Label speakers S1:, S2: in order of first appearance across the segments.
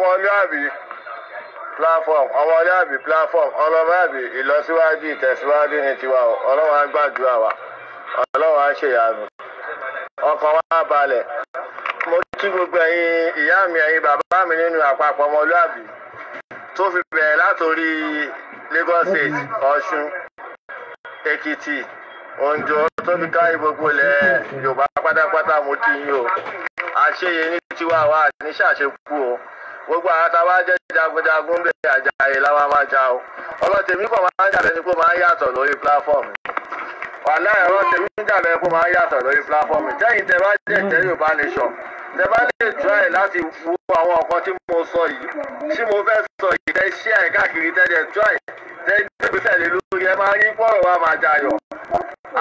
S1: Ọmọlúàbí platform, Ọmọlúàbí platform, ọlọ́mọlúàbí, ìlọsíwájú ìtẹ̀síwájú ní tiwa o. Ọlọ́run á gbàdúrà wa, Ọlọ́run á ṣèyanu, ọkàn wa balẹ̀. Mo kí gbogbo ẹ̀yin ìyá mi, ẹ̀yin bàbá mi nínú àpapọ̀ ọmọlúàbí tó fi bẹ̀rẹ̀ látòrí Lagos State, Ọ̀ṣun, Èkìtì, Oǹdó, tó fi kárí gbogbo ilẹ̀ Yorùbá pátápátá. Mo kí yín o. Àṣeyẹ ní tiwa wa ní ṣàṣekú o. Gbogbo àwọn tá a bá jẹ́ jagunjagun bẹ́ẹ̀, àjàyè làwọn máa jà o. Ọ̀rọ̀ tèmi kàn máa ń jàbẹ́ ni kó máa ń yàtọ̀ lórí platform. Wàhálà, ọ̀rọ̀ tèmi ń jàbẹ́ kó máa ń yàtọ̀ lórí platform. Tẹ́yìn tẹ́ bá jẹ́ ìtẹ́ Yorùbá Nation, tẹ́ bá lè try láti wo àwọn nǹkan tí mo sọ yìí, tí mo fẹ́ sọ yìí, tẹ́ share káàkiri, tẹ́ dẹ̀ try, tẹ́ gbégbèsè lé lórí, ẹ máa rí pọ̀rọ̀ wa máa jayọ̀.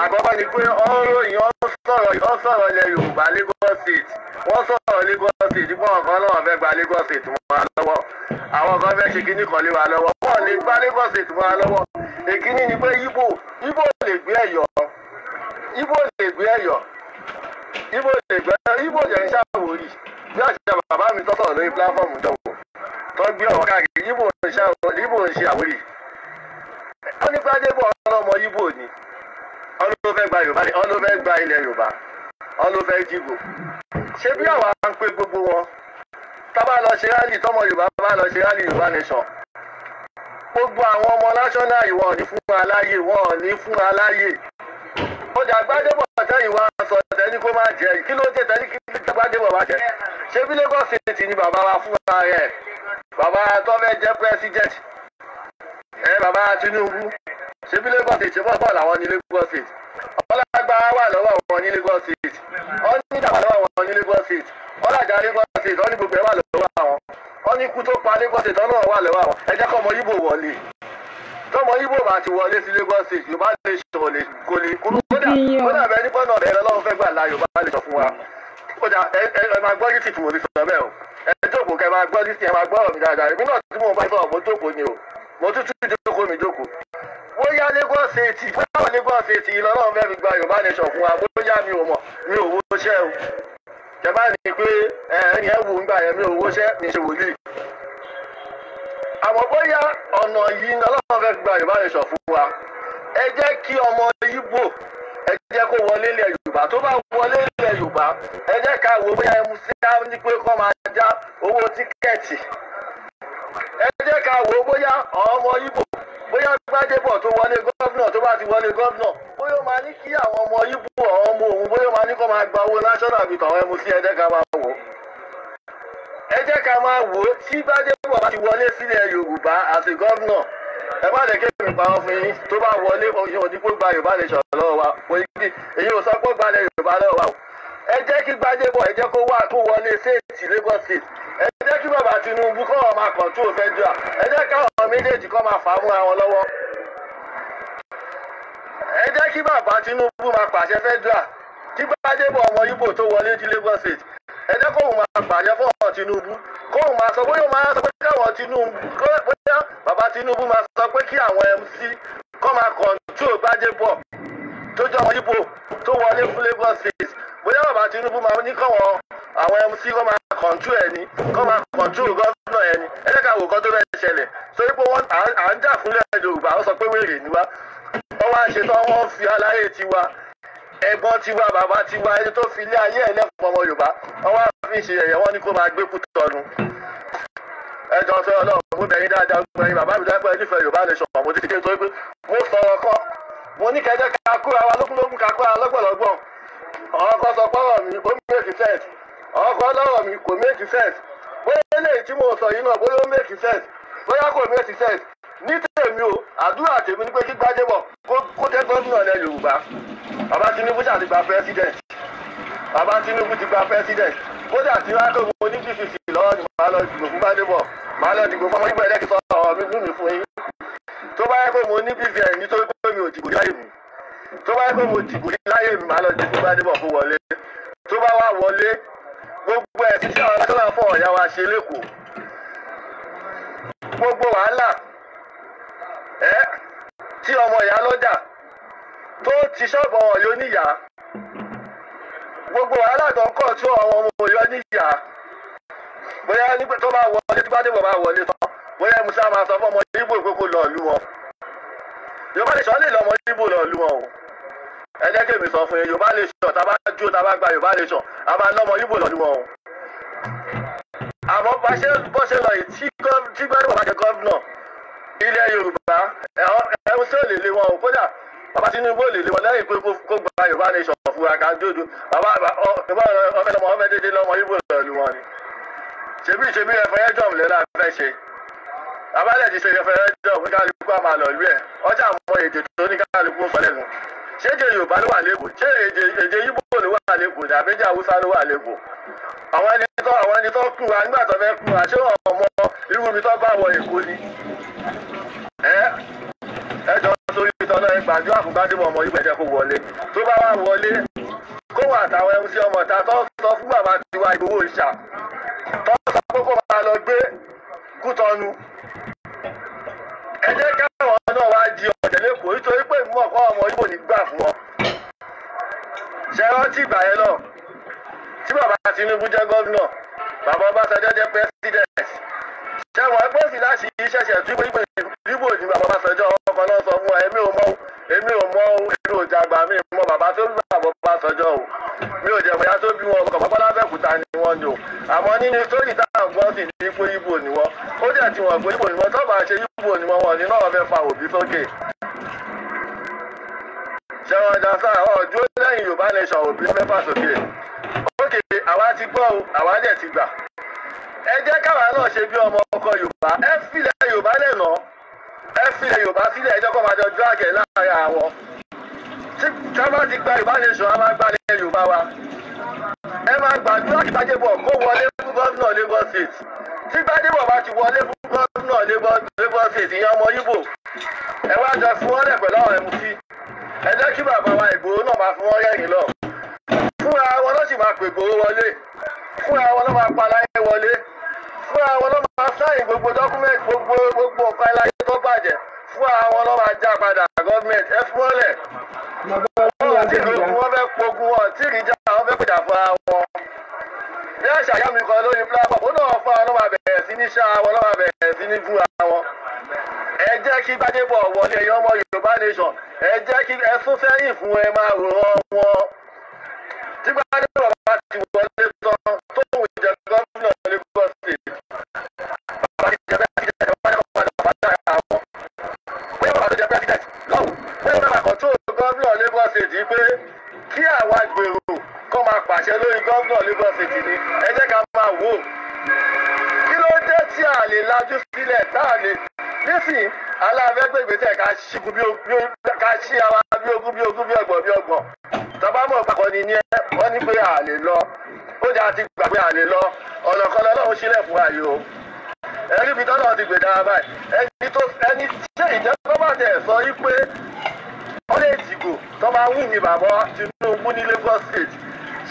S1: Àkọ́kọ́ ni pé ọ̀rọ̀ yìí, wọ́n sọ̀rọ̀ ilẹ̀ Yorùbá, Lagos State. Wọ́n sọ̀rọ̀ Lagos State pọ̀ ọ̀kan náà fẹ́ gba Lagos State mọ́ wa lọ́wọ́. Àwọn kan fẹ́ ṣe kíní kan lé wa lọ́wọ́. Wọ́n lè gba Lagos State mọ́ wa lọ́wọ́. Èkíní ni pé Ìgbò lè gbé Ẹ̀yọ́, Ìgbò lè gbé Ẹ̀yọ́, Ìgbò lè gbé Ìgbò jẹ́ ń ṣàwòrì bí àṣà bàbá mi tó sọ̀rọ̀ lórí platform jọ̀wọ́ tó gbé ọ̀rọ̀ káàkiri. Ìgbò ń ṣe àwòrì. Wọ́n ní Gbádébọ̀ ọlọ́mọ Ìgbò ni, wọ́n ló fẹ́ gba Yorùbá, wọ́n ló fẹ́ gba ilẹ̀ Yorùbá, wọ́n ló fẹ́ dìbò. Ṣé bí àwa ń pe gbogbo wọn, tá bá lọ ṣe rally, tọmọ Yorùbá bá lọ ṣe rally Yorùbá Nation, gbogbo àwọn ọmọ national yìí, wọn ò ní fún wa láyè, wọn ò ní fún wa láyè. Ọjà Gbádébọ̀ tẹ́yìn wá sọ tẹ́ni kó má jẹ, kí ló dé tẹ́ni kí Gbádébọ̀ má jẹ? Ṣé bí Lagos State ni bàbá wa fúnra rẹ̀, bàbá tó fẹ́ jẹ́ president ẹ, bàbá Tinubu, ṣé bí Lagos State, ṣe bọ́ làwọn ní Lagos State? Ọlágbára wà lọ́wọ́ wọn ní Lagos State, wọ́n ní ìjàmbá lọ́wọ́ wọn ní Lagos State, ọlájà Lagos State, wọ́n ní gbogbo ẹ̀ wà lọ́wọ́ àwọn. Wọ́n ní ikú tó pa Lagos State ọlọ́wọ́ wà lọ́wọ́ àwọn. Ẹ jẹ́ kọ́ ọmọ Ìgbò wọlé. Tọmọ Ìgbò bá ti wọlé sí Lagos State, Yorùbá lè sọ lè kò lè kódà kódà bẹ́ẹ̀ ní pọ́nà ọ̀rẹ́ lọ́wọ́ fẹ́ gbà la Yorùbá lè sọ fún wa. Kódà ẹ máa gbọ́ lísì tí mo ti sọ bẹ́ẹ̀ o. Ẹ jókòó kẹ máa gbọ́ lísì, ẹ máa gbọ́ ọ̀rọ̀ mi dáadáa. Èmi náà tí mo bá sọ̀rọ̀, mo jókòó ni o. Mo tún tún jókòó mi jókòó. Bóyá Lagos State, bóyá Lagos State yìí lọ́lọ́run fẹ́ fi gba Yorùbá Nation fún wa, bóyá mi ò mọ̀, mi ò wo iṣẹ́ o. Jẹ̀bá ní pé ẹni ẹ wò ń gbà yẹn, mi ò wo iṣẹ́, mi ṣe wòlíì. Àmọ́ bóyá ọ̀nà yìí ni Ọlọ́run fẹ́ fi gba Yorùbá Nation fún wa. Ẹ jẹ́ kí ọmọ Ìgbò, ẹ jẹ́ kó wọlé ilẹ̀ Yorùbá. Tó bá wọlé ilẹ̀ Yorùbá, ẹ jẹ́ ká wo bóyá ẹ mú sí á ní pé kó máa já owó ticket. Ẹ jẹ́ ká wo bóyá ọmọ Ìgbò, bóyá Gbádébọ̀ tó wọlé governor, tó bá ti wọlé governor, bóyá ó máa ní kí àwọn ọmọ Ìgbò, àwọn ọmọ òun, bóyá ó máa ní kó máa gba owó national bíi tàwọn MC. Ẹ jẹ́ ká máa wò ó, ẹ jẹ́ ká máa wò ó. Tí Gbádébọ̀ bá ti wọlé sílẹ̀ Yorùbá àti governor, ẹ má lè kéwì parọ́ fún yín. Tó bá wọlé, òyìn òní kó gba Yorùbá Nation lọ́wọ́ wa. Èyí ò sọ pé ó gbalẹ̀ Yorùbá lọ́wọ́ wa o. Ẹ jẹ́ kí Gbádébọ̀, ẹ jẹ́ kó wà, kó wọlé state, Lagos State. Ẹ jẹ́ kí bàbá Tinubu kọ́ ọ máa control federal. Ẹ jẹ́ káwọn méjèèjì kọ́ máa fà á múra wọn lọ́wọ́. Ẹ jẹ́ kí bàbá Tinubu máa pàṣẹ federal, kí Gbádébọ̀ ọmọ Ìgbò tó wọlé sí Lagos State, ẹ jẹ́ kóun máa pàṣẹ fún ọ̀rọ̀ Tinubu, kóun máa sọ, bóyá máa sọ pé káwọn Tinubu, bóyá bàbá Tinubu máa sọ pé kí àwọn MC kọ́ máa control Gbádébọ̀ tó jẹ́ ọmọ Ìgbò tó wọlé fún Lagos State. Bóyá bàbá Tinubu máa ní kọ́wọn àwọn MC kọ́ máa control ẹ̀ ní, kọ́ máa control governor ẹ̀ ní. Ẹ jẹ́ ká wò kọ́ tó bẹ́ẹ̀ ṣẹlẹ̀, torí pé wọ́n à ń jà fúnlẹ̀ Yorùbá, ó sọ pé wèrè ni wá. Wọ́n wá ṣe tán, wọ́n fi aláyé tiwa, ẹ̀gbọ́n tiwa, bàbá tiwa, ẹni tó fi ilé ayé ẹ̀ lẹ́fún ọmọ Yorùbá, wọ́n wá fi ṣe ẹ̀yẹ. Wọ́n ní kó máa gbé Kútọ́nù. Ẹjọ́ sọ Ọlọ́run, mo bẹ̀ yín dáadáa, gbogbo ẹ̀yin bàbá mi dápẹ́ nífẹ̀ẹ́ Yorùbá Nation. Mo ti ṣe torí pé mo sọ̀rọ̀ kan, mo ní kẹjẹ́ ká kóra wa lógúnlógún, ká kóra lọ́gbọ̀lọ́gbọ̀n. Àwọn kan sọ pọ́rọ̀ mi ó make sense, àwọn kan lọ́rọ̀ mi kò make sense. Bóyá eléyìí tí mo sọ yìí náà, bóyá ó make sense, bóyá kò make sense. Ní tèmi o, àdúrà tèmi ni pé kí Gbádébọ̀ kó jẹ́ gómìnà ilẹ̀ Yorùbá. Bàbá Tinubu ṣáà ti gba president, bàbá Tinubu ti gba president. Kódà tí wọ́n á kó mo ní PVC lọ́wọ́ ni màá lọ dìbò fún Gbádébọ̀, màá lọ dìbò fún ọmọ Ìgbò. Ẹ̀dẹ́kì sọ ọ̀rọ̀ mi nínú mi fún yín. Tó bá yẹ pé mo ní BVN, nítorí pé mi ò dìbò láyé mi, tó bá yẹ pé mo dìbò láyé mi, màá lọ dìbò fún Gbádébọ̀ fún wọlé. Tó bá wá wọlé, gbogbo ẹ̀ títí àwọn tó náà fún ọ̀yá wa ṣe lẹ́kọ̀ọ́, gbogbo wàhálà ẹ tí ọmọ ìyá lọ́jà tó ti ṣọ́ọ̀bù ọmọ yóò níyà, gbogbo wàhálà tó ń kọ̀ tó àwọn ọmọ òyọ́ níyà. Bóyá nígbà tó bá wọlé, tí Gbádébọ̀ bá wọlé tán, bóyá Musa máa sọ fún ọmọ Ìgbò pé kó lọ ìlú wọn. Yorùbá lè sọ lè lọ ọmọ Ìgbò lọ ìlú wọn o. Ẹ jẹ́ kí èmi sọ fún yín, Yorùbá lè sọ tá a bá jó, tá a bá gba Yorùbá lè sọ, a máa lọ́mọ Ìgbò lọ ìlú wọn o. Àmọ́ bá ṣe bọ́ ṣe lọ yìí, tí Gbádébọ̀ bá jẹ governor ilẹ̀ Yorùbá, ẹ̀hún sí ò lè lé wọn o. Kódà bàbá Tinubu ò lè lé wọn lẹ́yìn pé kó gba Yorùbá nation fún wa ká dúdú. Bàbá ọfẹ́ lọ́mọ ọfẹ́ dédé lọ́mọ Ìgbò lọ ìlú wọn ni. Ṣebí referendum lẹ́la fẹ́ ṣe. Bàbá lẹ̀ ti ṣe referendum, ní kálukú àmà lọ ìlú ẹ̀. Ọjà mọ èdè tó ní kálukú ń sọ lẹ́nu. Ṣé èdè Yorùbá ló wà lẹ́kọ̀ọ́? Ṣé èdè Ìgbò ló wà lẹ́kọ̀ọ́? Tàbí èdè Haúsá ló wà lẹ́kọ̀ọ́? Àwọn ẹni tó kú wa nígbà tó fẹ́ kú wa, ṣé wọn mọ irú ibi tó bá wọ Èkó ni? Ẹ jọ sórí ìtọ́nà, ẹ gbàdúrà fún Gbádébọ̀ ọmọ Ìgbò, ẹ jẹ́ kó wọlé. Tó bá wá wọlé, kó wà àtàwọn ẹmu sí ọmọ ta tó sọ fún bàbá tiwa Ìgbòho ìṣà tó sọ pé kó máa lọ gbé Kútọ́nu. Ẹ jẹ́ káwọn náà wá di ọ̀dẹ̀ lẹ́kọ̀ọ́, nítorí pé ìmú ọ̀pọ̀ ọmọ Ìgbò ní gbà fún wọn. Ṣe rántí ìgbà yẹn náà tí bàbá Tinubu jẹ́ gómìnà, bàbá Ọbásanjọ́ jẹ́ president? Ṣé wọn pẹ́ sí láti ṣẹ̀ṣẹ̀ tí Ìgbò ní bàbá Ọbásanjọ́ ọkọ̀ náà sọ fún wa? Èmi ò mọ̀, èmi ò mọ̀, èmi ò jàgbá, mi ò mọ̀ bàbá tó bí bàbá Ọbásanjọ́ o. Mi ò jẹ̀ bóyá tó bí wọn ọkọ̀ pápá lábẹ́òkúta ni wọ́n ní o. Àmọ́ nínú sórí táwọn gbọ́ sí ní pé Ìgbò ni wọ́n. Ó dẹ̀ tí wọ́n pé Ìgbò ni wọ́n, tó bá ṣe Ìgbò ni wọ́n, wọ́n ní náà fẹ́ fa Òbí sókè. Ṣé wọn dá sáà ọjọ́ lẹ́yìn Yorùbá nation, Òbí fẹ́ fà sókè. Ókè, àwa ti gbọ́ o, àwa dẹ̀ ti gbà. Ẹ jẹ́ káwa náà ṣe bí ọmọ ọkọ Yorùbá. Ẹ filẹ̀ Yorùbá lẹ́nà, ẹ filẹ̀ Yorùbá sílẹ̀, ẹ jẹ́ kó máa jọ drag ẹ̀ láàrin àwọn. Tí bá ti gba Yorùbá nation, a máa gbalẹ̀ Yorùbá wa. Ẹ máa gbàdúrà kí Gbádébọ̀ kó wọlé fún gómìnà Lagos State. Tí Gbádébọ̀ bá ti wọlé fún gómìnà Lagos State, ìyẹn ọmọ Ìgbò, ẹ wá jọ fún wọn lẹ̀ pẹ̀lú àwọn MC. Ẹ jẹ́ kí bàbá wa Ìgbòho náà máa fún wọn rẹ́rìn lọ. Fúnra wọn ló sì máa pè Ìgbòho wọlé, fúnra wọn ló máa pa láyé wọlé, fúnra wọn ló máa sign gbogbo document, gbogbo nǹkan láyé tó bàjẹ́, fúnra wọn ló máa já padà gọ́ọ̀mẹ̀ntì. Ẹ fún wọn lẹ̀. Wọn tí ìlú wọn fẹ́ pogun, wọn tí ìrìjà wọn fẹ́ pèjà fúnra wọn. Bí àṣà ìyá mi kan lórí platform, ó náà fún wọn ló máa bẹ̀rẹ̀ sí ní ṣá wọn, ló máa bẹ̀rẹ̀ sí ní búra wọn. Ẹ jẹ́ kí Gbádébọ̀ wọlé. Ẹ̀yin ọmọ Yorùbá nation, ẹ jẹ́ kí ẹ sún sẹ́yìn fún, ẹ máa wòran wọn. Tí Gbádébọ̀ bá ti wọlé tán, tóun jẹ gómìnà Lagos State, bàbá ti jẹ president, bàbá jẹ padà bá dára àwọn. Bóyá bàbá tó jẹ president lọ́wọ́, bóyá bàbá control gómìnà Lagos State yìí pé kí àwọn agbèrò kọ́ máa pàṣẹ lórí gómìnà Lagos State ni. Ẹ jẹ́ ká máa wò ó. Kí ló dé tí a lè lajú sílẹ̀, tá a lè nísìn aláàfẹ́ gbègbèsè ká ṣígun bí ká ṣí ara bí ogún bí ogún bí ọgbọ̀n bí ọgbọ̀n? Tọ́ba mọ̀ pàkọ́ ni ní ẹ wọ́n ní pé a lè lọ. Ó dáa, ti gbà pé a lè lọ. Ọ̀nà kan lọ́lọ́run sílẹ̀ fún ààyè o. Ẹni fi tọ́lọ̀ ti gbèdá báyìí. Ẹni tó ẹni ṣé ìjẹ́ tó bá tẹ̀ sọ yí pé wọ́n lè dìbò tó máa wù ní bàbá Tinubu ní Lagos State,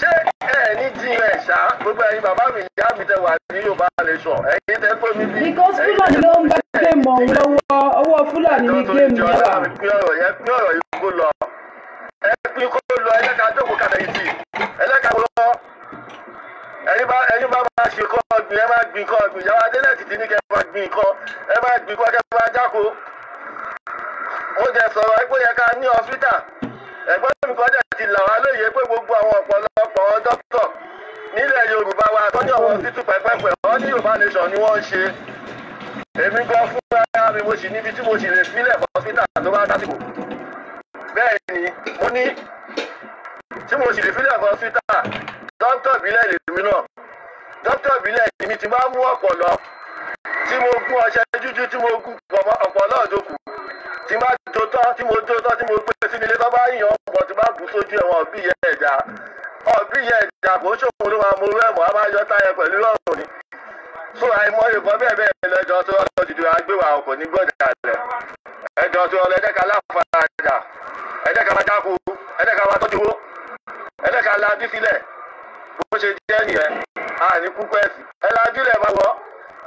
S1: ṣé ẹ ní jí ẹ ṣá? Gbogbo ẹ̀yin bàbá mi, ìyá mi tẹ wà ní Yorùbá nation, ẹ̀yin tẹ tó mi bí.
S2: Because Fúlàní ló ń bá game ọ̀hún lọ́wọ́. Ọwọ́ Fúlàní ní game yẹn wà.
S1: Pín ọ̀rọ̀ yẹn, pín ọ̀rọ̀ yìí kó lọ. Ẹ pín kó lọ. Ẹ jẹ́ ká jókòó kàfẹ̀yìntì. Ẹ jẹ́ ká lọ. Ẹ̀yin bá máa ṣe kọ́ ọ̀gbìn, ẹ máa gbìn kọ́ ọ̀gbìn. Ìyàwó Adélẹ̀ títí ní kẹ́ ẹ máa gbìn nǹkan, ẹ máa gbìn kọ́, kẹ́ ẹ máa jáko. Ó jẹ sọ̀rọ̀ ẹ pé yẹ ká ní hospital. Ẹ̀gbọ́n mi kan dẹ̀ ti là wá lóye pé gbogbo àwọn ọ̀pọ̀lọpọ̀ àwọn dókítà nílẹ̀ Yorùbá wa tó ní àwọn hospital pẹ́pẹ́pẹ́, wọ́n ní Yorùbá nation ni wọ́n ń ṣe. Èmi gan fún ara mi, mo sì níbi tí mo sì lè fílẹ̀ hospital tó bá dásìkò. Bẹ́ẹ̀ ni, mo ní tí mo sì lè fílẹ̀ hospital. Dókítà ìbílẹ̀ lèmi náà, dókítà ìbílẹ̀ lèmi. Ti bá mú ọ̀pọ̀lọ́ tí mo gún ọṣẹ jújú, tí mo gún ọ̀pọ̀lọ́ òjòkù, tí bá jó tán, tí mo jó tán, tí mo gbé sínú ilé, tó bá yàn ọ̀pọ̀, tí bá bù sójú ẹ̀wọ̀n ọ̀bí yẹ ẹ̀dá, ọ̀bí yẹ ẹ̀dá, kò ṣòwò ló máa mú ẹ̀mọ́, a máa yọ táyà pẹ̀lú ọ̀rùn ni. So àìmọye kan bẹ́ẹ̀ bẹ́ẹ̀ lọ́jọ́ tó lọ́jọ́ dídú agbéwà kò ní gbọ́dọ̀ rẹ̀. Ẹjọ́ tó lọ, ẹ jẹ́ ká láǹfààní, ẹ jẹ́ ká máa dáko, ẹ jẹ́ ká máa tọ́jú owó, ẹ jẹ́ ká lajú sílẹ̀. Bó ṣe jẹ́ nìyẹn, a ní kú pẹ́ẹ́sì. Ẹ lajú lẹ̀, máa wọ̀,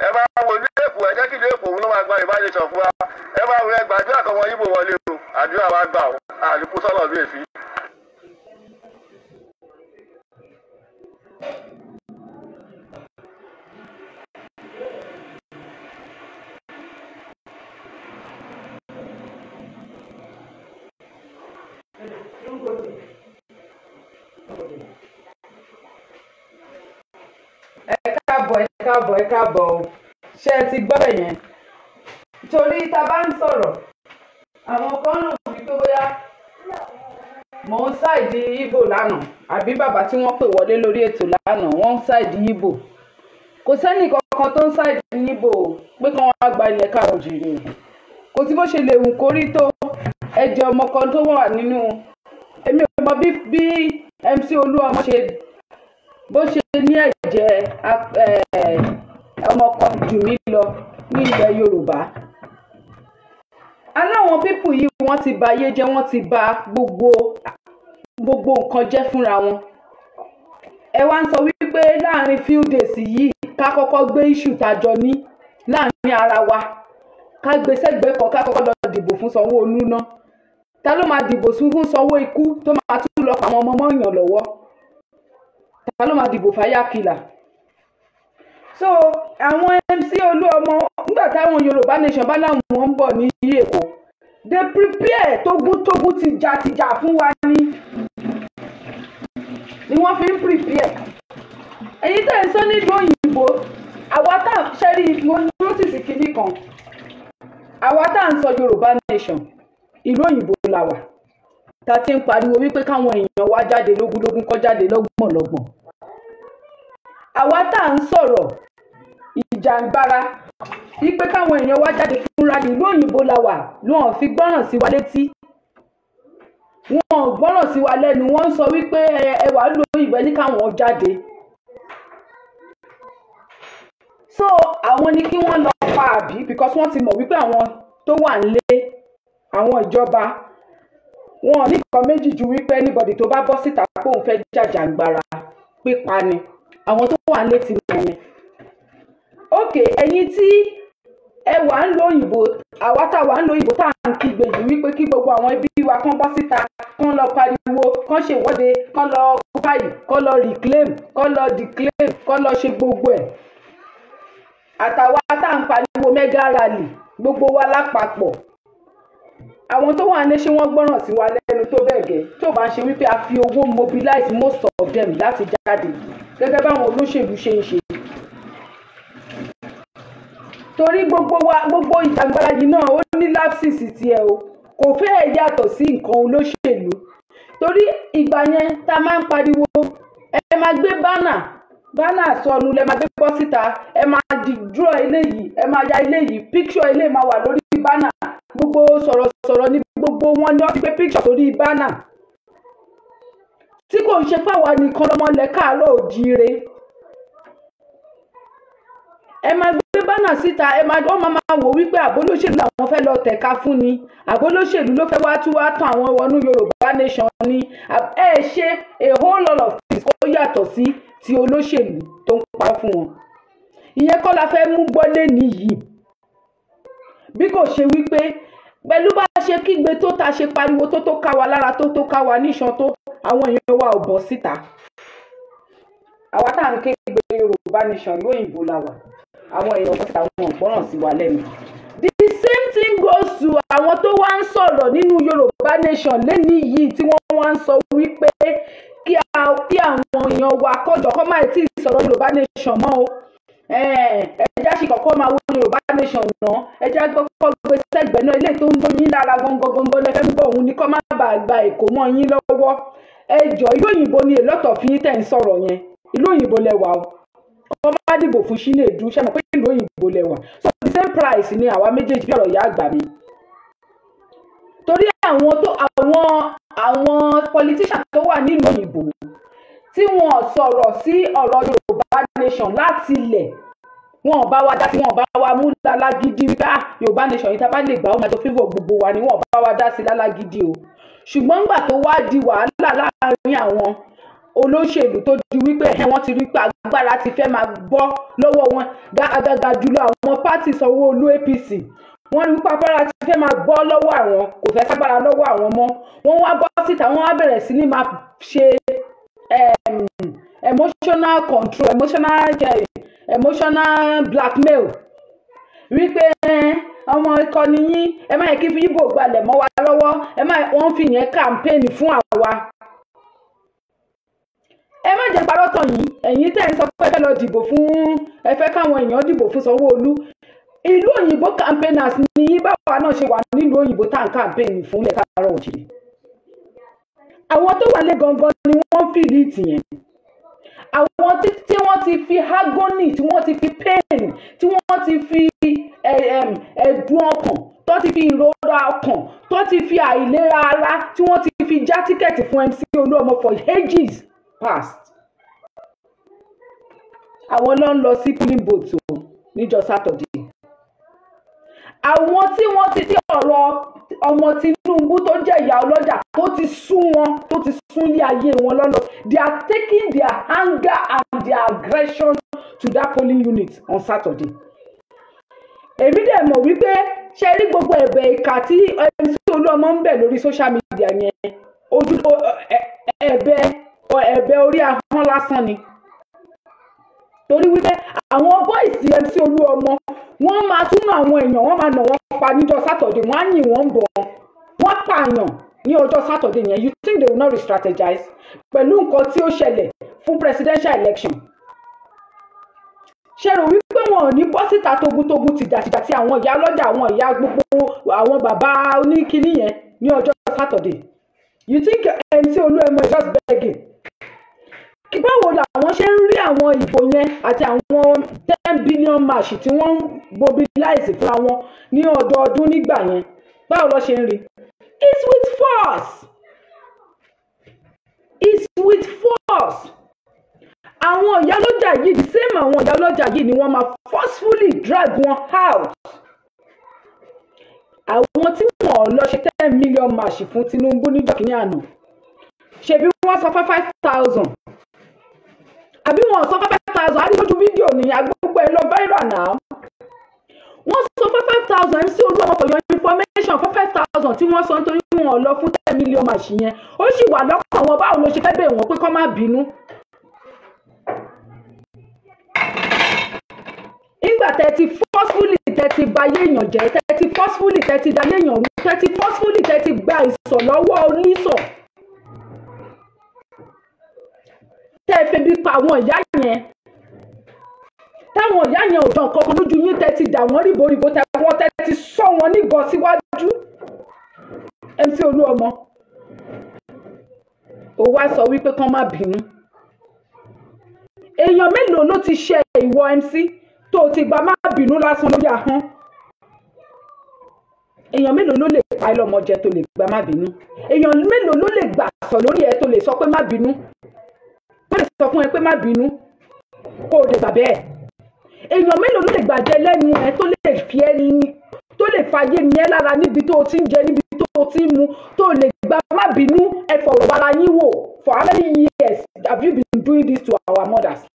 S1: ẹ máa wo ìlú Èkó. Ẹ jẹ́ kí ìlú Èkó òun ló máa gba ìbánisọ̀ fún wa. Ẹ máa wọ, ẹ gbàdúrà kan wọn yíbo wọlé o. Àdúrà wa gbà o, a ní kú sọ́nà bí èéfín.
S2: Káàbọ̀, ẹ káàbọ̀ o. Ṣé ẹ ti gbọ́ bẹ̀ yẹn? Torí tá a bá ń sọ̀rọ̀, àwọn kan rò wípé bóyá mò ń side Ìgbò lánàá, àbí bàbá tí wọ́n pè wọlé lórí ètò lánàá, wọ́n ń side Ìgbò. Kò sẹ́nì kankan tó ń side Ìgbò o, pé kí wọ́n wá gba ilẹ̀ káàrọ̀ òjìrì o. Kò sí bó ṣe lè wù kó rí tó, ẹ̀jẹ̀ ọmọ kan tó wà nínú. Èmi ò mọ bí MC Olúọmọ ṣe bó ṣe ní ẹ̀jẹ̀ ọmọ kan jù mí lọ ní ilẹ̀ Yorùbá. Aláwọn people yìí, wọ́n ti ba ayé jẹ́, wọ́n ti ba gbogbo nǹkan jẹ́ fúnra wọn. Ẹ wá ń sọ wípé láàrin few days yìí, ká kọ́kọ́ gbé issue tá a jọ ní láàrin ara wa, ká gbé sẹ́gbẹ̀ẹ́ kan, ká kọ́kọ́ lọ dìbò fún Sanwó-Olú ná. Ta ló máa dìbò fún Sanwó ikú tó máa tún lọ pa àwọn ọmọ mọ́yàn lọ́wọ́? Ta ló máa dìbò fáyàkìlà? So àwọn MC Olúọmọ, nígbà táwọn Yorùbá Nation bá láwọn ń bọ̀ ní Èkó, they prepare tógúntógún, tìjà tìjà fún wa ni wọ́n fi ń prepare. Èyí tẹ̀ ń sọ nílùú òyìnbó, àwa tá ṣẹ́rí, mo notice kinní kan. Àwa tá à ń sọ Yorùbá Nation, ìlú òyìnbó la wà ta ti ń pariwo wípé káwọn èèyàn wá jáde lógúnlógún, kó jáde lọ́gbọ̀nlọ́gbọ̀n. Àwa tá à ń sọ̀rọ̀ ìjàngbara wípé káwọn èèyàn wá jáde fúnra, ìlú òyìnbó la wà. Wọn fi gbọ́ràn sí wa létí, wọn ò gbọ́ràn sí wa lẹ́nu. Wọ́n ń sọ wípé ẹ wà lóyìnbó, ẹ ní káwọn jáde. So àwọn ni kí wọ́n lọ pa, àbí? Because wọ́n ti mọ̀ wípé àwọn tó wà nílé, àwọn ìjọba, wọn ò ní nǹkan méjì ju wípé anybody tó bá bọ́ síta pé òun fẹ́ jàjàǹgbara, pípa ni. Àwọn tó wà nílé ti mọ̀ yẹn. Ok, ẹ̀yin tí ẹ wà ń lo òyìnbó, àwa tá a wà ń lo òyìnbó, tá à ń kígbe yìí wípé kí gbogbo àwọn ẹbí wa kán bọ́ síta, kán lọ pariwo, kán ṣèwọ́de, kán lọ báyìí, kán lọ reclaim, kán lọ declaim, kán lọ ṣe gbogbo ẹ̀, àtàwa tá à ń pariwo mega rally, gbogbo wa lápapọ̀, àwọn tó wà ní, ṣé wọ́n gbọ́ràn sí wa lẹ́nu tó bẹ́ẹ̀ gẹ́, tó bá ń ṣe wípé a fi owó mobilize most of them láti jáde gẹ́gẹ́ báwọn olóṣèlú ṣe ń ṣe? Torí gbogbo wa, gbogbo ìjàngbara yìí náà, ó ní lapses tiẹ̀ o. Kò fẹ́ẹ̀ yàtọ̀ sí nǹkan olóṣèlú, torí ìgbà yẹn tá a máa ń pariwo, ẹ máa gbé banner, banner sọnù lẹ máa gbé bọ́ síta, ẹ máa di draw eléyìí, ẹ máa ya eléyìí, picture eléyìí máa wà lórí banner. Gbogbo sọ̀rọ̀sọ̀rọ̀ ní gbogbo wọn ní wọ́n fi gbé picture sórí banner, tí kò ń ṣe páwa nìkan lọ́mọlẹ̀ káàárọ̀ òjíire. Ẹ máa gbé banner síta, ẹ máa wọ́n máa wò wípé àbólóṣèlú làwọn fẹ́ lọ tẹ̀ka fún ni, àbólóṣèlú ló fẹ́ wá tún wá tán àwọn wọnú Yorùbá Nation ni. Ẹ ṣe a whole lot of things kó yàtọ̀ sí ti olóṣèlú tó ń parọ́ fún wọn. Ìyẹn kọ́ la fẹ́ mú gbọ́ lẹ́ni yìí, bí kò ṣe wípé pẹ̀lú bá a ṣe kígbe tó, ta ṣe pariwo tó ká wa lára tó ká wa níṣan tó, àwọn èèyàn wa ò bọ́ síta. Àwa tá à ń kígbe Yorùbá Nation, lóyìnbó la wà, àwọn èèyàn bọ́ síta, wọn ò gbọ́ràn sí wa lẹ́nu. The same thing goes to àwọn tó wá ń sọ̀rọ̀ nínú Yorùbá Nation lẹ́ni yìí, tí wọ́n wá ń sọ wípé kí àwọn èèyàn wa kọjọ kọ́ máa tí ì sọ̀rọ̀ Yorùbá Nation mọ́ o, ẹja sì kọ́kọ́ máa wo Yorùbá Nation náà, ẹja kọ́kọ́ gbé sẹ́gbẹ̀ẹ́ náà, eléyìí tó ń dún yín lára gangan gangan lẹ́fẹ̀ẹ́ ń bọ̀, òun ni kọ́ má bàa gba Èkó mọ́ yín lọ́wọ́. Ẹ jọ, ìlú òyìnbó ni a lot of yín tẹ̀ ń sọ̀rọ̀ yẹn. Ìlú òyìnbó lẹ wà o. Kọ́ má dìbò fún Chinedu, ṣe mọ̀ pé ìlú òyìnbó lẹ wà? So the same price ni àwa méjèèjì, bí ọ̀rọ̀ ìyá àgbà mi. Torí àwọn tó àwọn politician tó wà nílùú òyìnbó tí wọ́n sọ̀rọ̀ sí ọ̀rọ̀ Yorùbá Nation láti ilẹ̀, wọn ò bá wa dá sí, wọn ò bá wa mú lálágídí wípé, ah, Yorùbá Nation yìí, tá a bá lè gbà, ó máa jọ favour gbogbo wa ni. Wọn ò bá wa dá sí lálágídí o. Ṣùgbọ́n nígbà tó wá di wàhálà láàárín àwọn olóṣèlú, tó di wípé ẹ̀ wọ́n ti rí pé agbára ti fẹ́ máa bọ́ lọ́wọ́ wọn, àgàgà jùlọ àwọn party Sanwó-Olú, APC, wọ́n rí wípé agbára ti fẹ́ máa bọ́ lọ́wọ́ àwọn, kò fẹ́ ságbára lọ́wọ́ àwọn mọ́, wọ́n wá bọ́ síta, wọ́n wá bẹ̀rẹ̀ sí ní máa ṣe emotional control, emotional blackmail wípé ọmọ ìkànnì yín, ẹ má yẹ kí Ìgbò gbalẹ̀ mọ́ wa lọ́wọ́, ẹ má. Wọ́n fi yẹn campaign fún àwa. Ẹ má jẹ́ parọ́ tàn yín, ẹ̀yin tẹ́ ń sọ pé ẹ fẹ́ lọ dìbò fún, ẹ fẹ́ káwọn èèyàn dìbò fún Sanwó-Olú. Ìlú òyìnbó campaigners ní báwa náà ṣe wà nílùú òyìnbó tá à ń campaign fún ilẹ̀ káàárọ̀ òjìrì. Àwọn tó wà lé gangan ni wọ́n ń fìlì tìyẹn. Àwọn tí wọ́n ti fi agony, tí wọ́n ti fi pain, tí wọ́n ti fi ẹ̀dùn ọkàn, tó ti fi ìrora ọkàn, tó ti fi àìlera ara, tí wọ́n ti fi já ticket fún MC Olúọmọ for ages past. Àwọn ló ń lọ sí polling booth o níjọ́ Saturday. Àwọn tí wọ́n ti tí ọ̀rọ̀ ọmọ Tinubu tó jẹ́ ìyá ọlọ́jà tó ti sún wọn, tó ti sún ilé ayé wọn lọ́nà, they are taking their anger and their aggression to that polling unit on Saturday. Èmi dẹ̀ mọ̀ wípé ṣe rí gbogbo ẹ̀bẹ̀ ìkà tí MC Olúọmọ ń bẹ̀ lórí social media yẹn, ojú ẹ̀bẹ̀ orí ahọ́n lásán ni. Torí wípé àwọn boys MC Olúọmọ, wọ́n máa túnú àwọn èèyàn, wọ́n máa nà wọ́n pa níjọ́ Saturday, wọ́n á yìn wọ́n bọ̀, wọ́n pààyàn ní ọjọ́ Saturday yẹn. You think they will not re-strategize pẹ̀lú nǹkan tí ó ṣẹlẹ̀ fún presidential election? Ṣe rò wípé wọn ò ní bọ́ síta togun-togun, tìjàtìjà tí àwọn ìyá ọlọ́jà, àwọn ìyá gbogbo, àwọn bàbá oníkíní yẹn ní ọjọ́ Saturday? You think MC Olúọmọ is just begging? Báwo làwọn ṣe ń rí àwọn ìbò yẹn àti àwọn 10 billion march tí wọ́n ń mobilize fúnra wọn ní ọdọọdún nígbà yẹn? Báwo lọ ṣe ń rí? It's with force, it's with force. Àwọn ìyálọ́jà yìí, the same àwọn ìyálọ́jà yìí ni wọ́n máa forcefully drag wọn out. Àwọn tí wọ́n lọ ṣe 10 million march fún Tinubu níjọ́ kìíní àná, ṣebí wọ́n sọ 5,000, àbí wọ́n sọ 5,000? Á rí lójú fídíò ní agbègbè ẹ lọ viral náà. Wọ́n sọ 5,000. MC Olúọmọ, for your information, 5,000 tí wọ́n sọ nítorí wọn lọ fún 10 million march yẹn, ó sì wà lọ́kàn wọn. Báwo ló ṣe fẹ́ bẹ̀ wọ́n pé kó má bínú? Nígbà tẹ́ ti forcefully, tẹ́ ti ba ayé èèyàn jẹ́, tẹ́ ti forcefully, tẹ́ ti da ayé èèyàn rú, tẹ́ ti forcefully, tẹ́ ti gba ìsọ̀ lọ́wọ́ onísọ̀, tẹ́ ẹ febi pa àwọn ìyá yẹn, táwọn ìyá yẹn ò dán kankan lójú yín, tẹ́ ti dà wọ́n ríboríbo, tẹ́ wọ́n, tẹ́ ti sọ wọn nígọ̀ síwájú. MC Olúọmọ, ó wá sọ wípé kán má bínú. Èèyàn mélòó ló ti ṣe ìwọ MC tó o ti gba má bínú lásán lórí ahọ́n? Èèyàn mélòó ló lè pa ẹ́ lọ́mọ jẹ tó lè gba má bínú? Èèyàn mélòó ló lè gbà sọ lórí ẹ tó lè sọ pé má bínú, tó lè sọ fún ẹ pé má bínú kó o lè gbà bẹ́ẹ̀? Èèyàn mélòó ló lè gbàjẹ lẹ́nu ẹ, tó lè fi ẹ́ ní, tó lè fàyè ní ẹ lára níbi tó o ti ń jẹ, níbi tó o ti ń mu, tó lè gba má bínú? Ẹ fọ̀rọ̀ wàrà yín wò. For how many years have you been doing this to our mothers?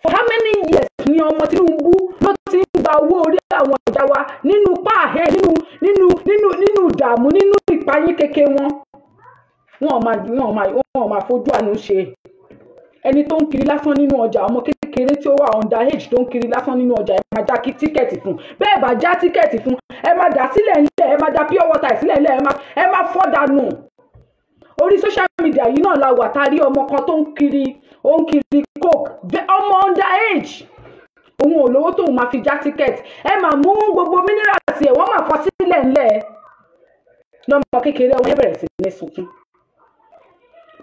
S2: For how many years ni ọmọ Tinubu ló ti ń gba owó orí àwọn ìyá wa nínú páàhẹ́, nínú ìdààmú, nínú ìpayín kéke wọn? Wọn ò máa fojú àánú ṣe ẹni tó ń kiri lásán nínú ọjà, ọmọ kékeré tí ó wà under age tó ń kiri lásán nínú ọjà. Ẹ máa já ticket fún bẹ́ẹ̀, bá já ticket fún, ẹ máa dà sílẹ̀ ńlẹ̀, ẹ máa da pure water sílẹ̀ ńlẹ̀, ẹ máa fọ́ dànù. Orí social media yìí náà la wà tá a rí ọmọ kan tó ń kiri, ó ń kiri coke, ọmọ under age. Òun ò lówó tóun máa fi já ticket, ẹ máa mú gbogbo minerals ẹ̀, wọ́n máa fọ́ sílẹ̀ ńlẹ̀ lọ́mọ kékeré. Ọmọ yẹn bẹ̀rẹ̀ sí ní sunkún.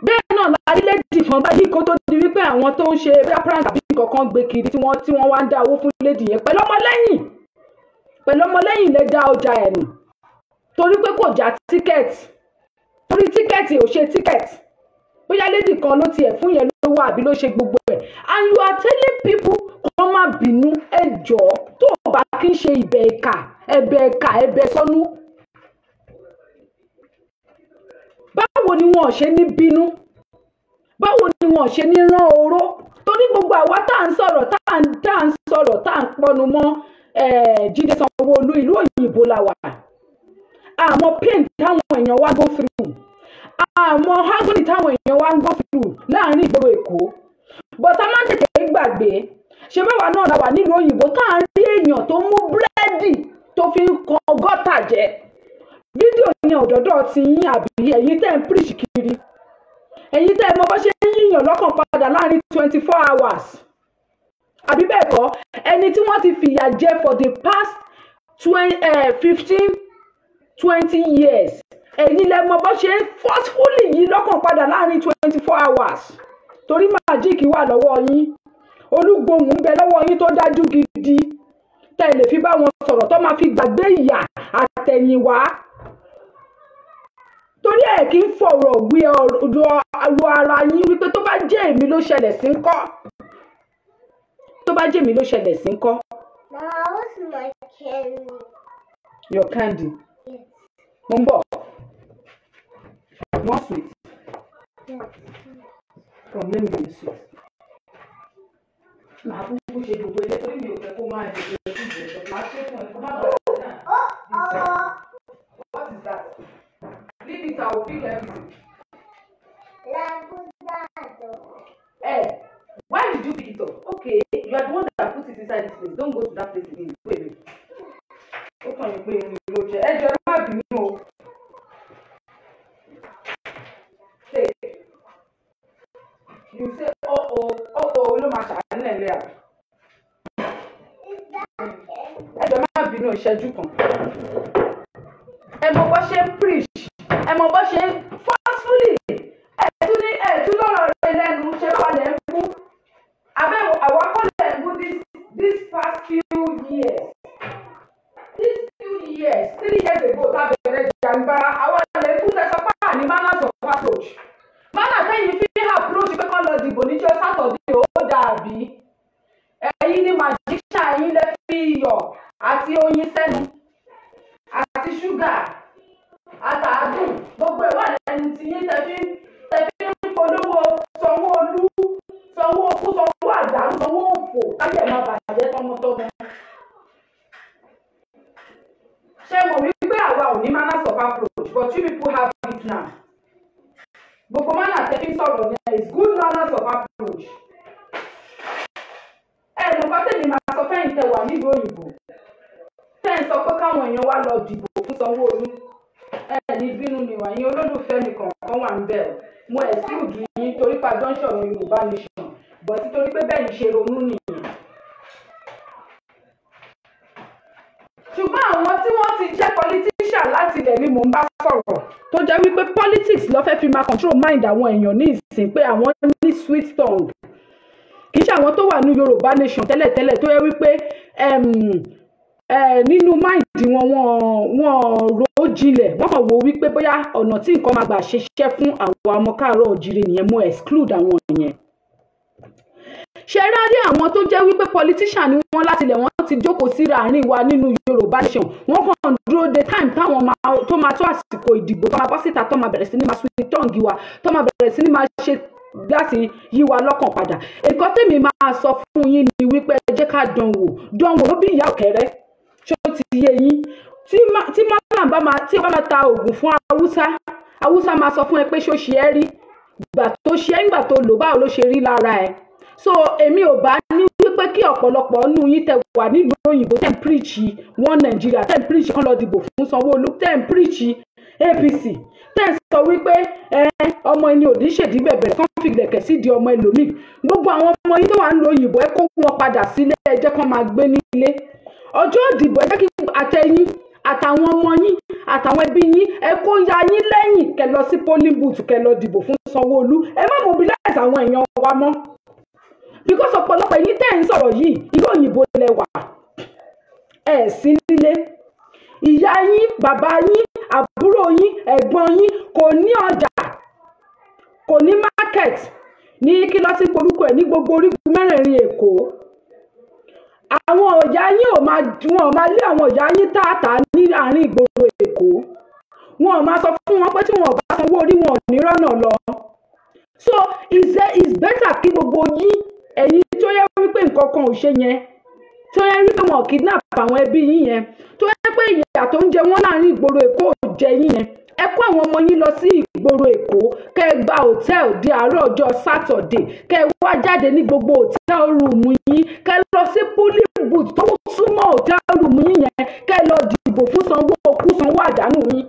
S2: Bẹ́ẹ̀ náà la rí lady kan báyìí, kó tó di wípé àwọn tó ń ṣe bíi prank àbí nǹkan kan gbé kiri, tí wọ́n wá ń dá owó fún lady yẹn pẹ̀lú ọmọlẹ́yìn, pẹ̀lú ọmọlẹ́yìn lè dá ọjà ẹ̀ nù torí pé kò já ticket, torí ticket ò ṣe ticket. Bóyá lady kan ló tiẹ̀ fún yẹn lówó àbí ló ṣe gbogbo ẹ̀, and you are telling people kó má bínú. Ẹ jọ̀ọ́, tó o bá kí ń ṣe ìbẹ̀ ìkà, ẹ̀bẹ̀ ìkà, ẹ̀bẹ̀ sọnù, báwo ni wọn ò ṣe ní bínú? Báwo ni wọn ò ṣe ní rán oró? Torí gbogbo àwa tá à ń sọ̀rọ̀, tá à ń sọ̀rọ̀, tá à ń pọnu mọ́ Jídé Sanwó-Olú, ìlú òyìnbó la wà. Àmọ́ pain táwọn èèyàn wá go through, àmọ́ agony táwọn èèyàn wá ń go through láàrin ìgboro Èkó, but a máa ń tètè gbàgbé. Ṣé báwa náà la wà nílùú òyìnbó tá à ń rí èèyàn tó mú búrẹ́dì tó fi ń kan gọ́tà jẹ? Fídíò yẹn òdòdó ti yín, àbí ẹ̀yin tẹ́ ń preach kiri, ẹ̀yin tẹ́ ẹ mọ bó ṣe ń yíyàn yíyàn lọ́kàn padà láàrin 24 hours, àbí bẹ́ẹ̀ kọ́? Ẹni tí wọ́n ti fìyà jẹ for the past 15, 20 years, ẹ̀yin lẹ mọ bó ṣe ń forcefully yí lọ́kàn padà láàrin 24 hours, torí magic wà lọ́wọ́ yín, olúgbòhùn ń bẹ lọ́wọ́ yín tó dájú gidi, tẹ́ ẹ lè fi bá wọn sọ̀rọ̀ tó máa fi gbàgbé ìyà àtẹ̀yìnwá, torí ẹ̀ kì í fọ̀rọ̀ wí ọ̀rọ̀ ara yín wípé tó bá jẹ́ èmi ló ṣẹlẹ̀ sí ńkọ́, tó bá jẹ́ èmi ló ṣẹlẹ̀ sí ńkọ́.
S3: Mama, what's my candy?
S2: Your candy?
S3: Yes.
S2: Mo ń bọ̀. You want sweet?
S3: Yes.
S2: Come, let me give you sweet. Màá kúkú ṣe gbogbo ilé torí mi ò fẹ́ kó máa jẹ jẹ kú jẹ. Màá ṣe fún ẹ kó má bàa náà.
S3: Oh, oh.
S2: What is that? Leave it, I will pick everything.
S3: Labudado.
S2: Eh, why did you pick it up? Okay, you are the one that put it inside this place. Don't go to that place again. Wait, wait. Ó kàn yín pé irin ló jẹ. Ẹ jọ̀ọ́, ẹ má bínú o. Take. You say oh oh oh oh ló máa ṣàánú ẹ̀ lẹ́yà.
S3: Is that it?
S2: Ẹ jọ̀ọ́, ẹ má bínú, ìṣẹ́jú kan. Ẹ mọ bó ṣe ń preach. Ẹ mọ bó ṣe ń forcefully. Ẹ tún ní ẹ tún lọ́rọ̀ rẹ lẹ́nu ṣé báwa lẹ̀ ń kú. Àbẹ̀wò àwa kọ́ lẹ̀ ń kú this past few years. These few years, 3 years ago, tá a bẹ̀rẹ̀ jàǹgbara, àwa lẹ̀ ń kú tẹ̀sán pàà ní manners of approach. Manner tẹ́yìn fi ń approach pé kán lọ dìbò níjọ́ Saturday, ó dàbí. Ẹ̀yin ni magician, ẹ̀yin lẹ fi iyọ̀ àti oyin sẹ́nu àti ṣúgà àtàdùn, gbogbo ẹ̀ wà lẹ́nu tí yín tẹ fi ń polówó Sanwó-Olú, sanwó-okú, sanwó àdánù, sanwó òfò, káyé ẹ̀ máa bàjẹ́ tọmọtọmọ. Ṣé mọ̀ wípé àwa ò ní manners of approach, but you people have it now. Gbogbo manner tẹ fi ń sọ̀rọ̀ yẹn is good manners of approach. Ẹ mọ̀ kọ́ tèmi máa sọ fẹ́yìn tẹ wà nílùú òyìnbó tẹ́ ń sọ pé káwọn èèyàn wá lọ dìbò fún Sanwó-Olú. Ẹ ní bínú ni wà yín, olólùfẹ́ mi kọ̀ọ̀kan wà ń bẹ̀ ọ́. Mo exclude yín torí pé àjọ ń sọ̀rọ̀ Yorùbá nation, but torí pé bẹ́ẹ̀ ń ṣe ronú nìyẹn. Ṣùgbọ́n àwọn tí wọ́n ti jẹ́ politician láti ilẹ̀ ni mò ń bá sọ̀rọ̀, tó jẹ́ wípé politics ló fẹ́ fi máa control mind àwọn èèyàn ní ìsìn, pé àwọn ní sweet tongue. Kì í ṣe àwọn tó wà ní Yorùbá nation tẹ́lẹ̀tẹ́lẹ̀, tó yẹ wípé nínú mind wọn, wọn rò ó jinlẹ̀, wọ́n kàn wò wípé bóyá ọ̀nà tí nǹkan máa gbà ṣiṣẹ́ fún àwọn ọmọ káàárọ̀ òjìrì nìyẹn. Mo exclude àwọn yẹn. Ṣe rárí àwọn tó jẹ́ wípé politician ni wọ́n láti ilẹ̀, wọ́n ti jókòó síra àárín wa nínú Yorùbá nation, wọ́n kàn dúró de time táwọn máa tó máa tó àsìkò ìdìbò, tó máa bọ́ síta, tó máa bẹ̀rẹ̀ sí ní máa sweet tongue wa, tó máa bẹ̀rẹ̀ sí ní máa ṣe láti yí wa lọ́kàn padà. Nǹkan tèmi máa sọ fún yín ni wípé ẹ jẹ́ ká dán wò. Dán wò ló bí ìyá ọ̀kẹ́rẹ́. Ṣó ti yé yín? Tí mọ́là bá máa tí ó bá máa ta oògùn fún Haúsá, Haúsá máa sọ fún ẹ pé ṣó ṣe é rí ìgbà tó ṣe é, ìgbà tó lò, báwo ló ṣe rí lára ẹ? So èmi ò bá ní wípé kí ọ̀pọ̀lọpọ̀ nínú yín tẹ wà nílùú òyìnbó, tẹ̀ ń preach one Nàìjíríà, tẹ̀ ń preach kán lọ dìbò fún Sanwó-Olú, tẹ̀ ń preach APC, tẹ̀ ń sọ wípé ẹ ọmọ ẹni ò ní ṣèdí bẹ̀bẹ̀rẹ̀ kán fi ìlẹ̀kẹ̀ sí di ọmọ ẹlòmíì, gbogbo àwọn ọmọ yín tó wà nílùú òyìnbó, ẹ kó wọn padà sílé, ẹ jẹ́ kán máa gbé nílé. Ọjọ́ ìdìbò, ẹ jẹ́ kí àtẹ̀yìn àtàwọn ọmọ yín àtàwọn ẹbí yín, ẹ kó ya yín lẹ́yìn, kẹ́ lọ sí polling booth, kẹ́ lọ dìbò fún Sanwó-Olú. Ẹ má mobilize àwọn èèyàn wa mọ́, because ọ̀pọ̀lọpọ̀ ẹ̀yin tẹ́ ẹ̀ ń sọ̀rọ̀ yìí, ìlú òyìnbó lẹ wà, ẹ̀ sí nílé. Ìyá yín, bàbá yín, àbúrò yín, ẹ̀gbọ́n yín kò ní ọjà, kò ní market ní kí ló ti porúkọ ẹ̀ ní gbogbo orígun mẹ́rẹ̀ẹ̀rin Èkó. Àwọn ọ̀yá yín ò máa, wọn ò máa lé àwọn ọ̀yá yín tààtà ní àárín ìgboro Èkó, wọn ò máa sọ fún wọn pé tí wọn ò bá sanwó orí, wọn ò ní rọ́nà lọ. So is better kí gbogbo yín, ẹ̀yin tó yẹ wípé nǹkan kan ò ṣe yẹn, tó yẹ wípé wọn ò kidnap àwọn ẹbí yín yẹn, tó yẹ pé ìyà tó ń jẹ wọ́n láàrin ìgboro Èkó ò jẹ yín yẹn, ẹ kó àwọn ọmọ yín lọ sí ìgboro Èkó, kẹ́ ẹ gba hotel di àárọ̀ ọjọ́ Saturday, kẹ́ ẹ wá jáde ní gbogbo hotel room yín, kẹ́ ẹ lọ sí polling booth tó súnmọ́ hotel room yín yẹn, kẹ́ ẹ lọ dìbò fún Sanwó okú, sanwó àdánù yín.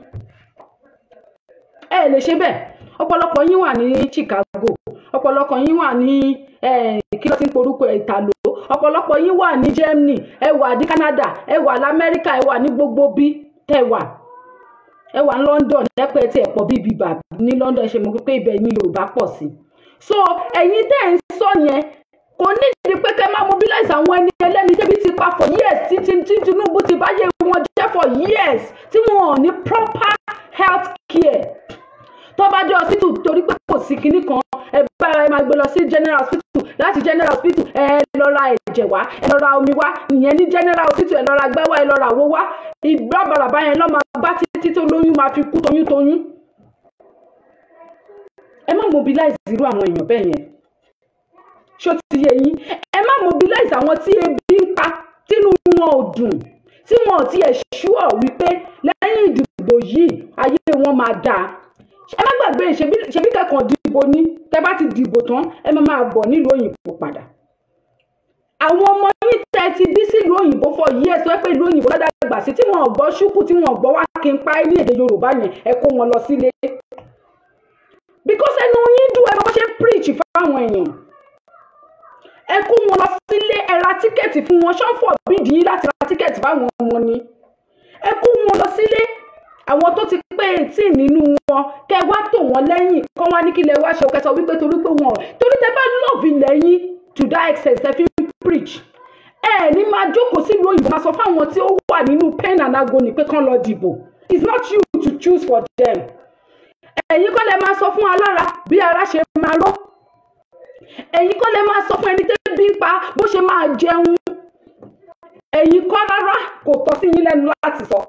S2: Ẹ lè ṣe bẹ́ẹ̀. Ọ̀pọ̀lọpọ̀ yín wà ní Chicago, Ọ̀pọ̀lọpọ̀ yín wà ní kí ló ti ń porúkọ Ìtàló, ọ̀pọ̀lọpọ̀ yín wà ní Germany, ẹ wà ní Canada, ẹ wà lamẹ́ríkà, ẹ wà ní gbogbo bí tẹ wà, ẹ wà ní London. Lẹ́pẹ́ tí ẹ pọ̀ bí bíbà ní London, ṣe mọ̀ pé ibẹ̀ ni Yorùbá pọ̀ sí. So ẹ̀yin tẹ́ ẹ̀ ń sọ yẹn, kò nídìí pé kẹ́ máa mobilize àwọn ẹni ẹlẹ́ni débi ti pa for years, tí Tinubu ti báyé wọn jẹ́ for years, tí wọn ò ní proper health care. Tó bá dé hospital, torí pé kò sí kinní kan, ẹ bá ẹ máa gbé lọ sí general hospital. Láti general hospital, ẹ lọ ra ẹ̀jẹ̀ wá, ẹ lọ ra omi wá, ìyẹn ní general hospital, ẹ lọ ra gbá wá, ẹ lọ ra àwo wá. Ìbábaràbá yẹn lọ́ máa bá títí tó lóyún máa fi kú toyún toyún. Ẹ má mobilize irú àwọn èèyàn bẹ́ẹ̀ yẹn. Ṣó ti yé yín? Ẹ má mobilize àwọn tí ebi ń pa, tínú wọn ò dùn, tí wọn ò tiẹ̀ ṣúọ̀ wípé lẹ́yìn ìdìbò yìí ayé wọn máa dáa. Ẹ má gbàgbé, ṣebí kẹ́kọ̀ọ́ dìbò ní, tẹ́ bá ti dìbò tán, ẹ má máa bọ̀ nílùú òyìnbó padà. Àwọn ọmọ yín tẹ́ ti bí sílùú òyìnbó for years, wọ́n pé ìlú òyìnbó lọ́dàgbà sí, tí wọn ò gbọ́ ṣúkú, tí wọn ò gbọ́ wá kí n pa ẹ́ ní èdè Yorùbá yẹn, ẹ kó wọn lọ sílé. Because ẹnu yín dùn, ẹ bá ṣe preach fáwọn èèyàn. Ẹ kó wọn lọ sílé, ẹ ra ticket fún wọn. Ṣọ́nfọ̀ bídìí yín láti ra ticket fáwọn ọmọ ni? Ẹ kó wọn lọ sílé. Àwọn tó ti pé 18 nínú wọn, kẹ wá tò wọ́n lẹ́yìn, kọ́ wá ní kí lẹ wá ṣe, kẹ sọ wípé torí pé wọn, torí tẹ bá love ilẹ̀ yín to that extent tẹ fi ń preach, ẹ ní máa jókòó sílùú òyìnbó máa sọ fáwọn tí ó wà nínú pain and agony pé kán lọ dìbò. It's not you to choose for them. Ẹ̀yin kọ́ lẹ máa sọ fún alára bí ara ṣe máa ró. Ẹ̀yin kọ́ lẹ máa sọ fún ẹni tẹ́bí ń pa bó ṣe máa jẹun. Ẹ̀yin kọ́ rárá, kò tọ́ sí yín lẹ́nu láti sọ.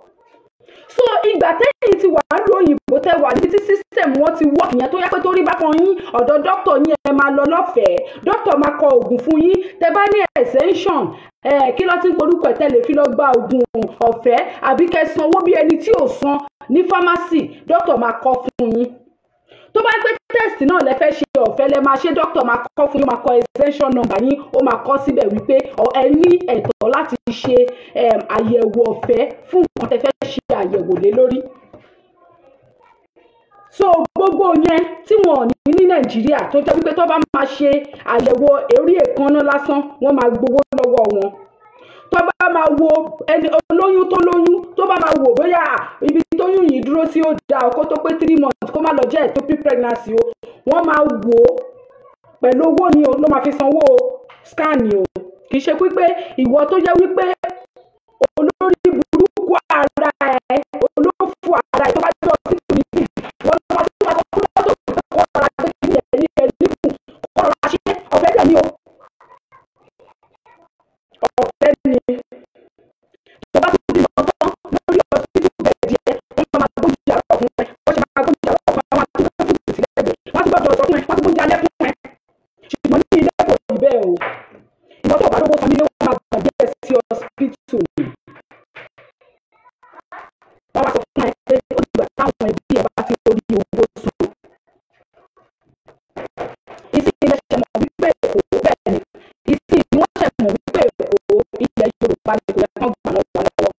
S2: So ìgbà tẹ́yìn ti wà ló òyìnbó, tẹ́ wà níbi tí system wọn ti work yẹn, tó yẹ pé torí bá kan yín, ọ̀dọ̀ dókítà yín ẹ máa lọ lọ́fẹ̀ẹ́, dókítà máa kọ oògùn fún yín. Tẹ́ bá ní exemption, kí ló ti ń porúkọ ẹ̀, tẹ́ lè fi lọ gba oògùn ọ̀fẹ́, àbí kẹ́ sanwó bí ẹni tí ò san ní pharmacy, dókítà máa kọ fún yín. Tó bá gbé test náà lẹ fẹ́ ṣe, ọ̀fẹ́ lẹ máa ṣe, dókítà máa kọ fún yín, ó máa kọ exemption number yín, ó máa kọ síbẹ̀ wípé ẹ ní ẹ̀tọ́ láti ṣe àyẹ̀wò ọ̀fẹ́ fún nǹkan tẹ́ fẹ́ ṣe àyẹ̀wò lé lórí. So gbogbo yẹn tí wọn ò ní ní Nàìjíríà, tó jẹ́ wípé tó bá máa ṣe àyẹ̀wò orí èékánná lásán, wọ́n máa gbowó lọ́wọ́ wọn. Tó bá máa wo ẹni olóyún tó lóyún, tó bá máa wò bóyá ibi tóyún yìí dúró sí ó dáa, kó tó pé 3 months, kó má lọ jẹ́ ectopic pregnancy o, wọ́n máa wò ó pẹ̀lú owó ni o, ló máa fi sanwó scan ni o. Kì í ṣe pípé ìwọ tó jẹ́ wípé olórí burúkú ara ẹ, olófò ara ẹ, tó bá jọ hospital níbí, wọ́n ló máa tó máa sọ fún mọ́tò kó rọra gbé kí ẹ ní ẹ níkùn, kó rọra ṣe. Ọ̀fẹ́ dẹ̀ ni o, ọ̀fẹ́ ni. Tó bá tún bímọ tán, lórí hospital bed ẹ, wọ́n máa gbóúnjẹ àárọ̀ fún ẹ. Wọ́n ṣe máa gbóúnjẹ àárọ̀ fún ẹ, wọ́n á tún gbé fúdù sílẹ̀ gbé, wọ́n á tún gbọ́dọ̀ sọ fún ẹ, wọ́n á tún gbóúnjẹ alẹ́ fún ẹ. Ṣùgbọ́n ní ilé kò rí bẹ́ẹ̀ o. Ìwọ tó bá lówó san nílé, wọ́n máa gbàgbé ẹ sí hospital ni. Wọ́n wá sọ fún ẹ pé ó dìgbà táwọn ẹbí ẹ bá ti rí owó san. Ìsìn ilẹ̀ ṣe mọ̀ wípé Èkó, bẹ́ẹ̀ ni, ìsìn ni wọ́n ṣe mọ̀ wípé Èkó ilẹ̀ Yorùbá ni, kò yẹ kán gbà wọ́n wà lọ́wọ́.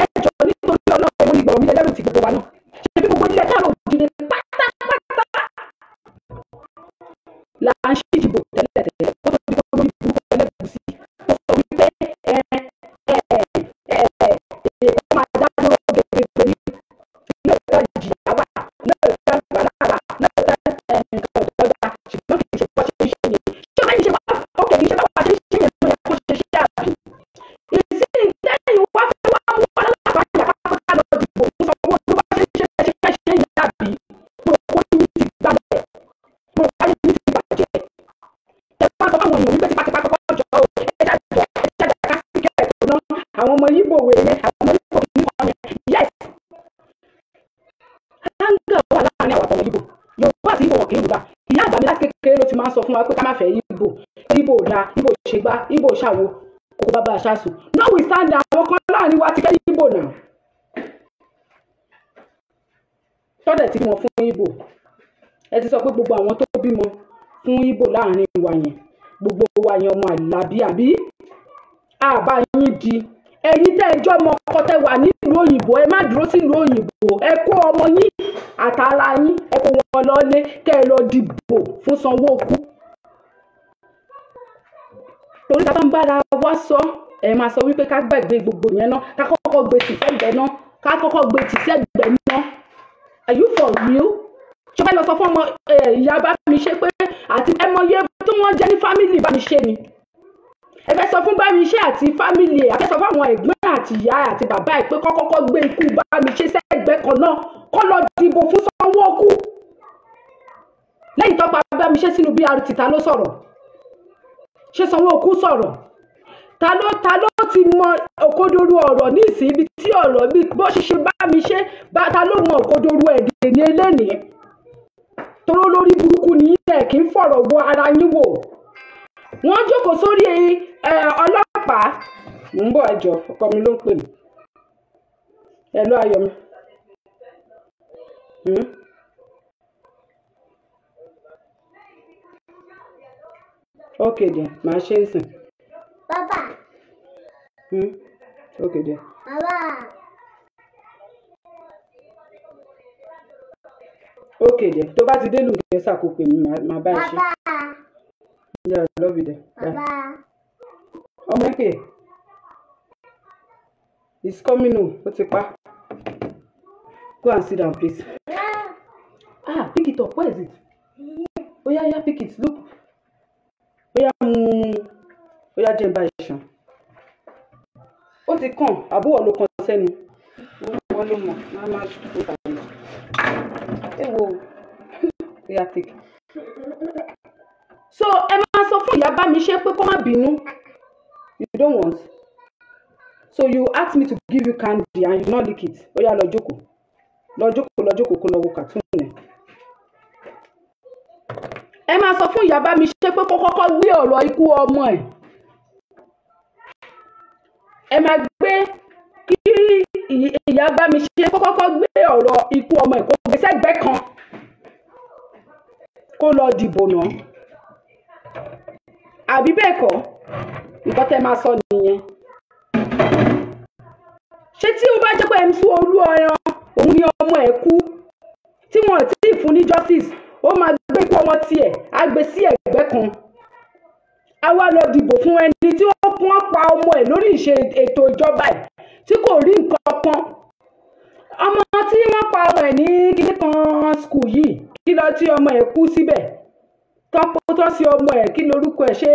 S2: Ẹ jọ, nítorí Ọlọ́run, mo ní gbọ̀rọ̀ mi lẹ́rù ti gbogbo wa náà. Ṣebí gbogbo ilẹ̀ káàró òjìrè pátápátá là ń ṣe ìdìbò tẹ́lẹ̀tẹ́lẹ̀, kó tó di pé lórí burúkú ẹlẹ́gùsí ó sọ wípé ẹ ẹ ẹ ẹ ó máa dá dúró gẹ́gẹ́ ní lóòótọ́. Ìjìyà wà lóòótọ́, wàhálà wà lóòótọ́, nǹkan ọ̀dọ́gba, ṣùgbọ́n kì í ṣe bọ́ ṣe ń ṣe yẹn. Ṣé báyìí ṣe wá ókè, kì í ṣe báwa ṣe ń ṣe yẹn ló yẹ kó ṣe ṣe, àbí? Ìsìn tẹ́yìn wá fẹ́ wá mú wọn láǹfààní àpapọ̀ lọ dìbò fún sanwó ló bá ṣe ń ṣe ṣe fẹ́ ṣe yẹn, àbí? Mo rò pé yín ti gbalẹ̀, mo rò pé yín ti bàjẹ́. Ẹ bá sọ fáwọn èèyàn wípé tipátipá kọ́kọ́ jọ o, ẹ jájọ, ẹ jájà ká sí kẹ́ẹ̀kọ́ náà, àwọn ọmọ Yíbò wèrè, àwọn ọmọ Yíbò kìíní kan yẹn. Yes, anger wà láàrin àwọn ọmọ Yíbò. Yorùbá àti Yíbò wọn kì í rúbà. Ìyá àgbà mi láti kékeré ló ti máa ń sọ fún wa pé ká má fẹ́ Yíbò, Yíbò ò dáa, Yíbò ṣe gbá, Yíbò ṣàwo, kókó bàbá aṣáṣù. Notwithstanding, àwọn kan láàrin wa ti fẹ́ Yíbò náà, tọ́dẹ̀ tí wọ́n fún Yíbò. Ẹ ti sọ pé gbogbo àwọn tó bímọ fún Yíbò láàrin wa yẹn, gbogbo wa yẹn, ọmọ àlàbí, àbí àbá yín di. Ẹ̀yin tẹ́ ẹ jọ́ ọmọ ọkọ tẹ́ wà nílùú òyìnbó, ẹ má dúró sílùú òyìnbó. Ẹ kó ọmọ yín àtàrà yín, ẹ kó wọn lọ́lé kẹ́ ẹ lọ dìbò fún Sanwó-Olú. Torí ta bá ń bára wa sọ, ẹ máa sọ wípé ká gbàgbé gbogbo yẹn náà, ká kọ́kọ́ gbé tì sẹ́gbẹ̀ẹ́ náà, ká kọ́kọ́ gbé tì sẹ́gbẹ̀ẹ́ náà. Are you for real? Ṣé o fẹ́ lọ sọ fún ọmọ ìyá bá mi ṣe pé àti ẹ mọ iye tó wọ́n jẹ́ ní family bá mi ṣe ni? Ẹ fẹ́ sọ fún Bámiṣé àti family ẹ̀, àfẹ́ sọ fún àwọn ẹ̀gbọ́n àti ìyá àti bàbá ẹ̀ pé kọ́kọ́kọ́ gbé ikú Bámiṣé sẹ́gbẹ̀ẹ́ kan náà, kọ́ lọ dìbò fún Sanwó-Olú. Lẹ́yìn tó pa Bámiṣé sínú BRT, ta ló sọ̀rọ̀? Ṣé Sanwó-Olú sọ̀rọ̀? Ta ló ti mọ òkodoro ọ̀rọ̀ ní ìsìn ibi tí ọ̀rọ̀ bí bó ṣe ṣe Bámiṣé, ta ló mọ òkodoro ẹ̀dẹ̀ ní elénìí? Toró lórí burúkú ni ẹ̀ kì í fọ̀rọ̀ wo ara yín wò. Wọ́n jókòó sórí ọlọ́pàá. Mò ń bọ̀, ẹjọ́ ọkọ mi ló ń pè mí. Ẹ ló ayọ̀ mi. Okay dear, màá ṣe é sìn.
S3: Bàbá.
S2: Okay dear.
S3: Bàbá.
S2: Okay dear, tó bá ti dé lùgẹ́sà kó pè mí, màá bá ẹ ṣe.
S3: Bàbá.
S2: Yeah, I love you there.
S3: Bàbá.
S2: Ọmọ ẹ pè é. It's coming o, ó ti pa. Go and sit down, please. Ah, pick it up. Where is it? Oya, yeah, pick it. Look. Oya, oya, jẹ́ n bá ẹ ṣan. Ó ti kàn, àbúrò ló kan sẹ́nu. Wọ́n ló mọ̀, má má tó kà lọ. Ewo, oya take. So ẹ máa sọ fún ìyá Bámiṣé pé kó má bínú. You don't want. So you ask me to give you candy and you no lick it. Oya lọ jókòó. Lọ jókòó, lọ jókòó kó lọ wo cartoon ẹ̀. Ẹ máa sọ fún ìyá Bámiṣé pé kó kọ́kọ́ gbé ọ̀rọ̀ ikú ọmọ ẹ̀. Ẹ máa gbé kí ìyá Bámiṣé kó kọ́kọ́ gbé ọ̀rọ̀ ikú ọmọ ẹ̀ kó gbé sẹ́gbẹ̀ẹ́ kan kó lọ dìbò náà. Àbí bẹ́ẹ̀ kọ́, nǹkan tẹ́ máa sọ nìyẹn. Ṣé tí ó bá jẹ́ pé MC Olúọ̀rán òun ni ọmọ ẹ̀ kú tí wọn ò tí ì fún ní justice, ó máa gbé ikú ọmọ tiẹ̀ á gbé sí ẹ̀gbẹ́ kan, á wá lọ dìbò fún ẹni tí ó wọ́n pa ọmọ ẹ̀ lórí ìṣe ètò ìjọba ẹ̀ tí kò rí nǹkan kan. Ọmọ tí wọ́n pa ọmọ ẹ̀ ní kíní kan school yìí, kí lọ tí ọmọ ẹ̀ kú síbẹ̀, tọ́ sí ọmọ ẹ̀, kí lorúkọ ẹ̀ ṣe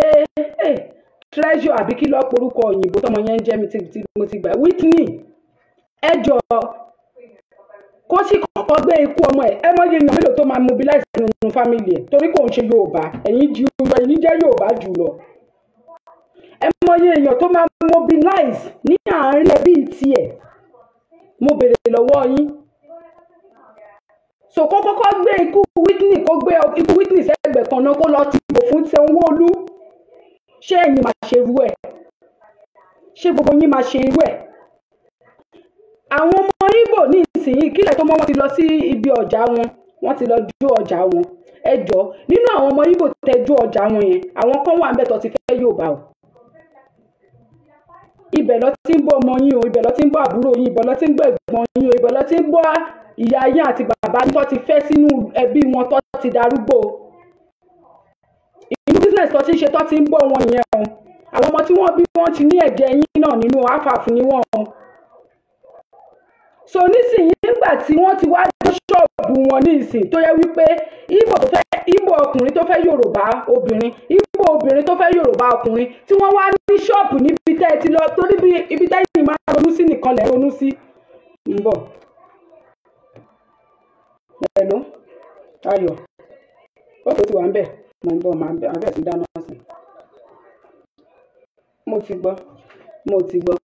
S2: Treasure àbí kí lọ́ọ́ porúkọ òyìnbó tọmọ yẹn ń jẹ́ mi tí mo ti gbà, Whitney. Ẹ jọ kó sì kọ́kọ́ gbé ikú ọmọ ẹ̀. Ẹ mọ iye èèyàn mélòó tó máa mobilize nínú family ẹ̀, torí kò ń ṣe Yorùbá, ẹ̀yin ju ẹ̀yin jẹ́ Yorùbá jù lọ. Ẹ mọ iye èèyàn tó máa mobilize ní àárín ẹbí tiẹ̀. Mo béèrè lọ́wọ́ yín. So kó kọ́kọ́ gbé ikú Whitney, kó gbé ikú Whitney sẹ́gbẹ̀ẹ́ kan náà, kó lọ tìbò fún Sanwó-Olú. Ṣé ẹ̀yin máa ṣe irú ẹ̀? Ṣé gbogbo yín máa ṣe irú ẹ̀? Àwọn ọmọ Ìgbò ní ìsinyìí kílẹ̀ tó mọ́, wọ́n ti lọ sí ibi ọjà wọn, wọ́n ti lọ jó ọjà wọn. Ẹ jọ, nínú àwọn ọmọ Ìgbò tẹ jó ọjà wọn yẹn, àwọn kan wà níbẹ̀ tó ti fẹ́ Yorùbá o. Ibẹ̀ lọ ti ń bọ́ ọmọ yín o, ibẹ̀ lọ ti ń bọ́ àbúrò yín, ibẹ̀ lọ ti ń bọ́ ẹ̀gbọ́n yín o, ibẹ̀ lọ ti ń bọ́ ìyá yín àti bàbá yín tó ti fẹ́ sínú ẹbí wọn tó ti darúgbó. Inú business tó ti ń ṣe tó ti ń bọ́ wọn yẹn o. Àwọn ọmọ tí wọ́n bí wọ́n ti ní ẹ̀jẹ̀ yín náà nínú àfààfù ni wọ́n o. So nísìnyí nígbà tí wọ́n ti wá dé ṣọ́ọ̀bù wọn ní ìsìn tó yẹ wípé Ìgbò tó fẹ́ Ìgbò ọkùnrin tó fẹ́ Yorùbá obìnrin, Ìgbò obìnrin tó fẹ́ Yorùbá ọkùnrin, tí wọ́n wá ní ṣọ́ọ̀bù níbi tẹ́ ẹ ti lọ, torí bí ibi tẹ́ yìí máa ronú sí nìkan lẹ̀ ronú sí. Ń bọ̀. Hello, Ayọ̀, ó kò ti wà ń bẹ̀, mo ń bọ̀, màá bẹ̀rẹ̀ sí dáná sí. Mo ti gbọ́, mo ti gbọ́.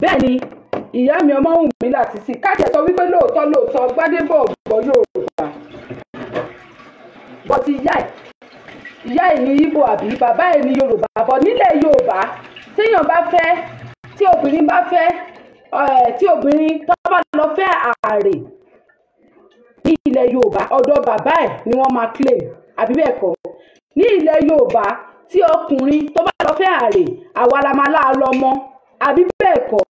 S2: Bẹ́ẹ̀ ni ìyá mi ọmọ wù mí láti sí káàkiri sọ wípé lóòótọ́ lóòótọ́ Gbádébọ̀ gbọ́ Yorùbá, bọ́tí ìyá ẹ̀ ní Ìgbò àbí bàbá ẹ̀ ní Yorùbá, bọ̀ nílẹ̀ Yorùbá téèyàn bá fẹ́, tí obìnrin bá fẹ́, tí obìnrin tó bá lọ fẹ́ ààrẹ ní ilẹ̀ Yorùbá, ọ̀dọ̀ bàbá ẹ̀ ni wọ́n máa claim, àbí bẹ́ẹ̀ kọ́. Ní ilẹ̀ Yorùbá tí ọkùnrin tó bá lọ fẹ́ àlè, àwa la máa láà lọ mọ́, àbí bẹ́ẹ̀ kọ́?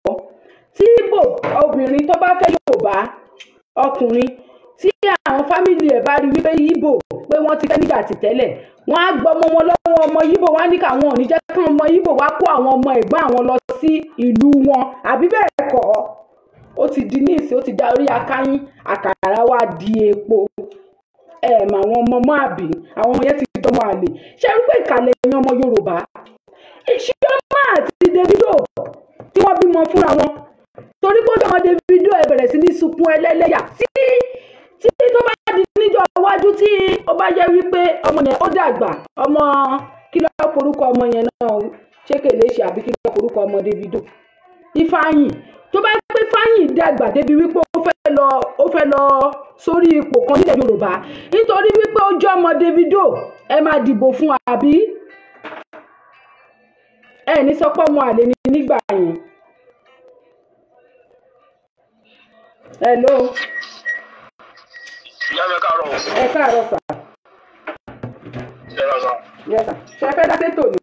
S2: Tí Ìgbò obìnrin tó bá fẹ́ Yorùbá ọkùnrin, tí àwọn family ẹ̀ bá rí wípé Ìgbò pé wọ́n ti fẹ́ nígbà tí tẹ́lẹ̀, wọ́n á gbọ́mọ wọn lọ́wọ́ ọmọ Ìgbò, wọ́n á ní káwọn ò ní jẹ́ kí ọmọ Ìgbò wá kó àwọn ọmọ ẹ̀gbọ́n àwọn lọ sí ìlú wọn, àbí bẹ́ẹ̀ kọ́? Ó ti di ní ìsìn, ó ti da orí akáyín, àkàrà wa di epo. Ẹ mà àwọn ọmọ mọ́ àbí àwọn ọmọ yẹn ti dọmọ àlè. Ṣé wípé ìkàlẹ̀ ẹ̀yin ọmọ Yorùbá, Chioma àti Davido tí wọ́n bímọ fúnra wọn, torí pé ọmọ Davido ẹ bẹ̀rẹ̀ sí ní sunkún ẹlẹ́lẹ́yà. Tí tó bá di níjọ́ iwájú, tí ó bá yẹ wípé ọmọ yẹn ó dàgbà, ọmọ kí ló porúkọ ọmọ yẹn náà, ṣé kèlè ṣe àbí kí ló porúkọ ọmọ Davido, Ifeanyi, tó bá pé Ifeanyi dàgbà débi wípé ó fẹ́ lọ sórí ipò kan nílẹ̀ Yorùbá, nítorí wípé ó jẹ́ ọmọ Davido, ẹ máa dìbò fún, àbí ẹ ní sọ pé ọmọ àlè ni nígbà yẹn? Hello.
S1: Ìyá mi, káàárọ̀.
S2: Ẹ káàárọ̀ sà.
S1: Ẹ rà sà.
S2: Yes sà. Ṣe fẹ́ dá sétò ni?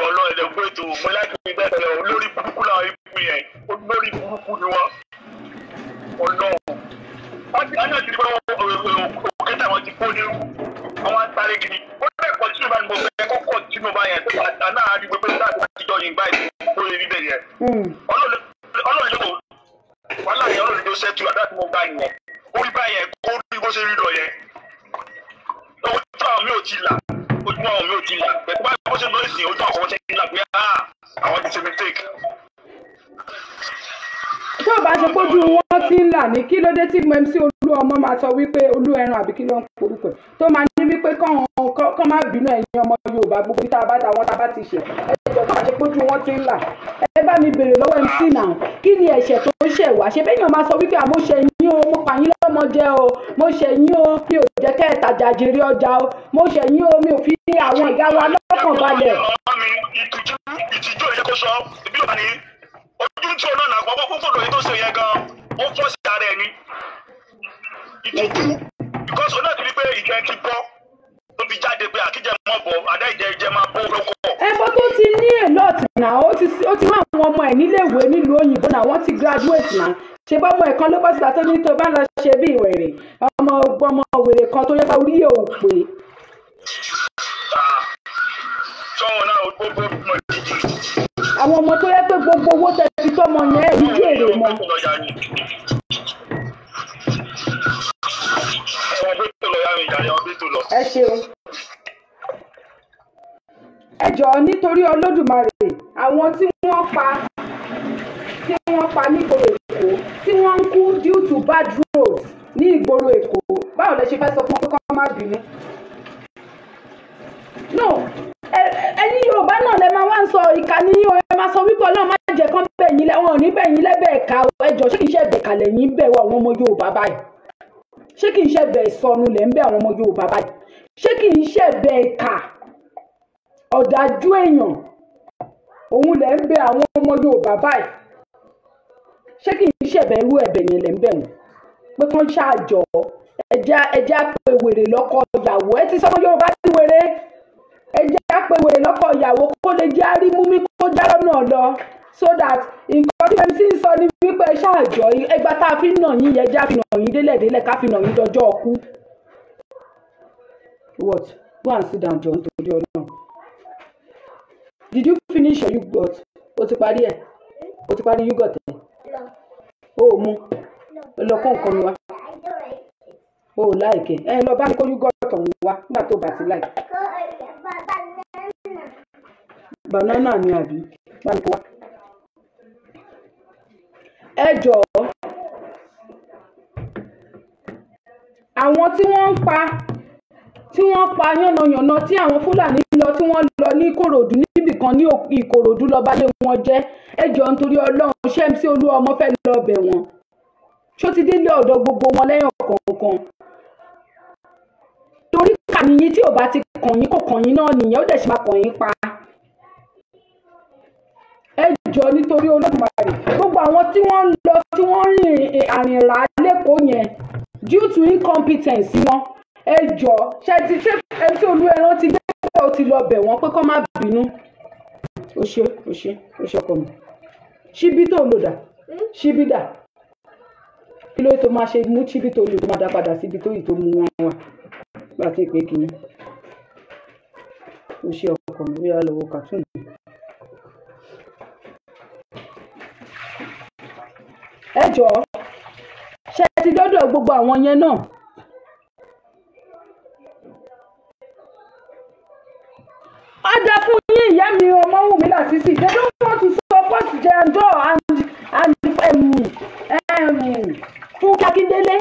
S1: Ọlọ́ ẹ̀dẹ̀ gbé ètò mo láti fi bẹ́ẹ̀ tẹ̀lé. Olórí burúkú làwọn ikú yẹn, olórí burúkú ni wọ́n. Ọlọ́run. Wọ́n ti àná ti rí pé òkè táwọn ti kó nírú. Àwọn asáré gidi. Ó lè continue bá ní mo fẹ́ kó continue bá yẹn. Àná àrí gbogbo láti àtijọ́ yìí báyìí lórí rí bẹ́ẹ̀ yẹn. Ọlọ́run yóò wàhálà yẹn, Ọlọ́run yóò ṣẹ́tù àdá tí mo gbà yẹn. Ó rí báyẹn, kó rí bó ṣe rí lọ yẹn. Ojú àwọn mi ò ti là, ojú àwọn mi ò ti là. Pẹ̀lú báyìí bó ṣe lọ ìsìn, ojú àwọn ṣe ń là pé àwọn ti ṣe mistake.
S2: Tó bá ṣe pójú wọn ti ń là ní, kí ló dé tí MC Olúọmọ máa sọ wípé olú ẹran àbí kí ló ń porúkọ ẹ̀ tó máa ní wípé kán má bínú, ẹ̀yin ọmọ Yorùbá gbogbo tá a bá ta wọn tá a bá ti ṣe ẹjọ́, tó bá ṣe pójú wọn ti ń là? Ẹ bá mi béèrè lọ́wọ́ MC náà, kí ni ẹ̀ṣẹ̀ tó ń ṣẹ̀ wá? Ṣe bẹ́ẹ̀ yàn máa sọ wípé àmọ́ ṣe yín o, mo pa yín lọ́mọ jẹ o, mo ṣe yín o, mi ò jẹ́ kẹ́ ẹ̀ tàjà jèrè ọjà o, mo ṣe yín o, mi ò fi àwọn ìyá wa lọ́kàn balẹ̀.
S1: Ọmọ mi, ìtìjú ìtìjú èyí kò sọ ibi ò bá ní ojú tí o náà nà gbọ́ fún fòlò yìí tó ṣe yẹn gan, ó fọ́ sí ara ẹ̀ ní ìtìjú, because òun náà ti rí pé ìjẹ́ ti bọ́ tó fi jáde pé àkíjẹ mọ́ bọ̀ àdá ìjẹ ìjẹ máa bó lóko.
S2: Ẹbọ tó ti ní a lot náà, ó ti rán àwọn ọmọ ẹ̀ níléèwé nílùú òyìnbó náà, wọ́n ti graduate náà. Ṣe bá ọmọ ẹ̀ kan ló bọ́ síta tó ní tó bá lọ ṣe bí ìwèrè, ọmọ ọmọ wèrè kan tó yẹ bá orí ẹ̀ ò pé.
S1: Sọ́wọ́n náà ó gbogbo mọ̀.
S2: Àwọn ọmọ tó yẹ pé gbogbo owó tẹ fi tọ́mọ yẹn, ẹ̀ ní jèrè mọ́. Ẹ ṣeun. Ẹ jọ̀ọ́, nítorí Olódùmarè, àwọn tí wọ́n pa nígboro Èkó, tí wọ́n ń kú due to bad roads ní ìgboro Èkó, báwo lẹ ṣe fẹ́ sọ fún wọn pé kọ́ má bínú? No, ẹ̀yin Yorùbá náà lẹ máa wá ń sọ ìkà níyìn o. Ẹ máa sọ wípé Ọlọ́run má jẹ́ kán bẹ̀ yín lẹ́, wọn ò ní bẹ̀ yín lẹ́bẹ̀ ẹ̀ka o. Ẹ jọ̀ọ́, ṣé kìí ṣe ẹ̀bẹ̀ kàlẹ̀ yín bẹ̀ wọ àwọn ọmọ Yorùbá báyìí? Ṣé kìí ṣe ẹ̀bẹ̀ ìsọnù lẹ̀ ń bẹ̀ àwọn ọmọ Yorùbá báyìí? Ṣé kìí ṣe ẹ̀bẹ̀ ìkà ọ̀dájú èèyàn òun lẹ̀ ń bẹ̀ àwọn ọmọ Yorùbá báyìí? Ṣé kìí ṣe ẹ̀bẹ̀ irú ẹ̀bẹ̀ yẹn lẹ̀ ń bẹ̀ wọ́n pé kán ṣáàjọ ẹjẹ́ ẹjẹ́ àpè wèrè lọ́kọ ìyàwó? Ẹ ti sọmọ Yorùbá ti wèrè. Ẹjẹ́ àpè wèrè lọ́kọ ìyàwó kó lè jẹ́ àrímúmí, kó já lọ́nà lọ, so that nǹkan tí MC ń sọ ni wípé ẹ ṣáàjọ ẹgbà tá a fi ń nà yín yẹn, jẹ́ àfi nà yín délẹ̀délẹ̀, ká fi nà yín dọjọ́ ọkú. What? Go and sit down, John, torí Ọlọ́run. Did you finish your yogurt? O ti parí ẹ̀? O ti parí yogurt ẹ̀? O ò mú o lọ kó nǹkan mi wá. O ò like ẹ. Lọ bá mi kó yogurt ọ̀hún wá nígbà tó bá ti like. Banana ni, àbí? Bá mi kó wá. Ẹ jọ̀ọ́, àwọn tí wọ́n ń pa, tí wọ́n pa yánnayànna, tí àwọn Fúlàní lọ, tí wọ́n lọ ní Ìkòròdú níbìkan ní Ìkòròdú lọ bá lé wọn jẹ́, ẹ jọ̀ọ́, nítorí Ọlọ́run, ṣé MC Olúọmọ fẹ́ lọ bẹ̀ wọ́n? Ṣó ti délé ọ̀dọ̀ gbogbo wọn lẹ́yìn kọ̀ọ̀kan? Torí kàníyín tí ò bá ti kàn yín, kò kàn yín náà nìyẹn, ó dẹ̀ ṣe máa kàn yín pa. Ẹ jọ̀ọ́, nítorí Olódùmarè, gbogbo àwọn tí wọ́n ń lọ, tí wọ́n ń rìn àrìnrà lẹ́kọ̀ọ́ yẹn due to incompetence wọn, ẹ jọ̀ọ́, ṣe ti ṣe MC Olúẹran ti dé? Ó ti lọ bẹ̀ wọ́n pé kó má bínú? O ṣe, o ṣe, o ṣe ọkọ mi. Ṣíbí tó lò dà? Ṣíbí dà? Kí ló tó máa ṣe mú ṣíbí tó lò tó máa dá padà síbi tó yìí tó mú wọn wá bá ti pé kínní? O ṣe ọkọ mi, bóyá lọ wo cartoon. Ẹ jọ̀ọ́, ṣé ẹ ti dọ́dọ̀ gbogbo àwọn yẹn náà? Á dá fún yín, ìyá mi Ọmọ́wùmí Lásìsì. They don't want to support Jandor and Fúnkẹ́ Akíndélé.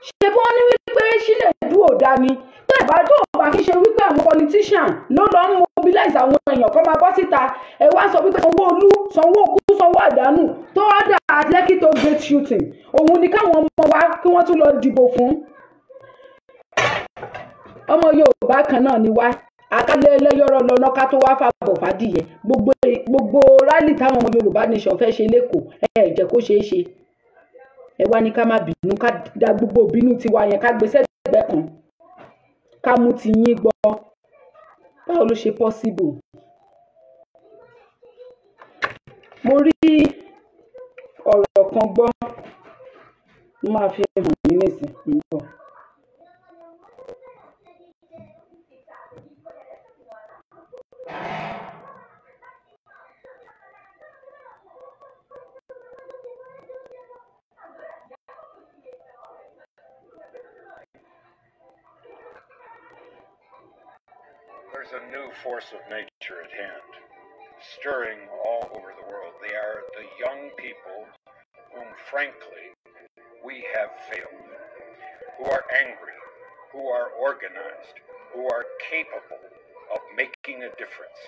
S2: Ṣé bí wọ́n ní wípé Chinedu ò dá ni? Tó ìbá tó bá kí ṣe wípé àwọn politician ló lọ ń mobilize àwọn èèyàn kó máa bọ́ síta. Ẹ wá sọ wípé Sanwó-Olú, Sanwó-Òkú, Sanwó àdánù tó wá dà Lekki toll gate shooting. Òun ni káwọn ọmọ wa kí wọ́n tún lọ dìbò fún. Ọmọ Yorùbá kan náà ni wá. Àkàlẹ̀ ẹlẹ́yọ̀rọ̀ lọ́nà ká tó wá fàbọ̀ fàdìyẹ. Gbogbo rally táwọn ọmọ Yorùbá nation fẹ́ ṣe lẹ́kọ̀ọ́, ẹ jẹ́ kó ṣeé ṣe. Ẹ wá ní ká má bínú, ká da gbogbo ìbínú tiwa yẹn, ká gbé sẹ́gbẹ̀ẹ́ kan, ká mú ti yín gbọ́. Báwo ló ṣe possible? Mo rí ọ̀rọ̀ kan gbọ́, mo máa fi hàn yín nísìnyí. Bọ̀.
S4: There's a new force of nature at hand, stirring all over the world. They are the young people whom, frankly, we have failed, who are angry, who are organized, who are capable of making a difference.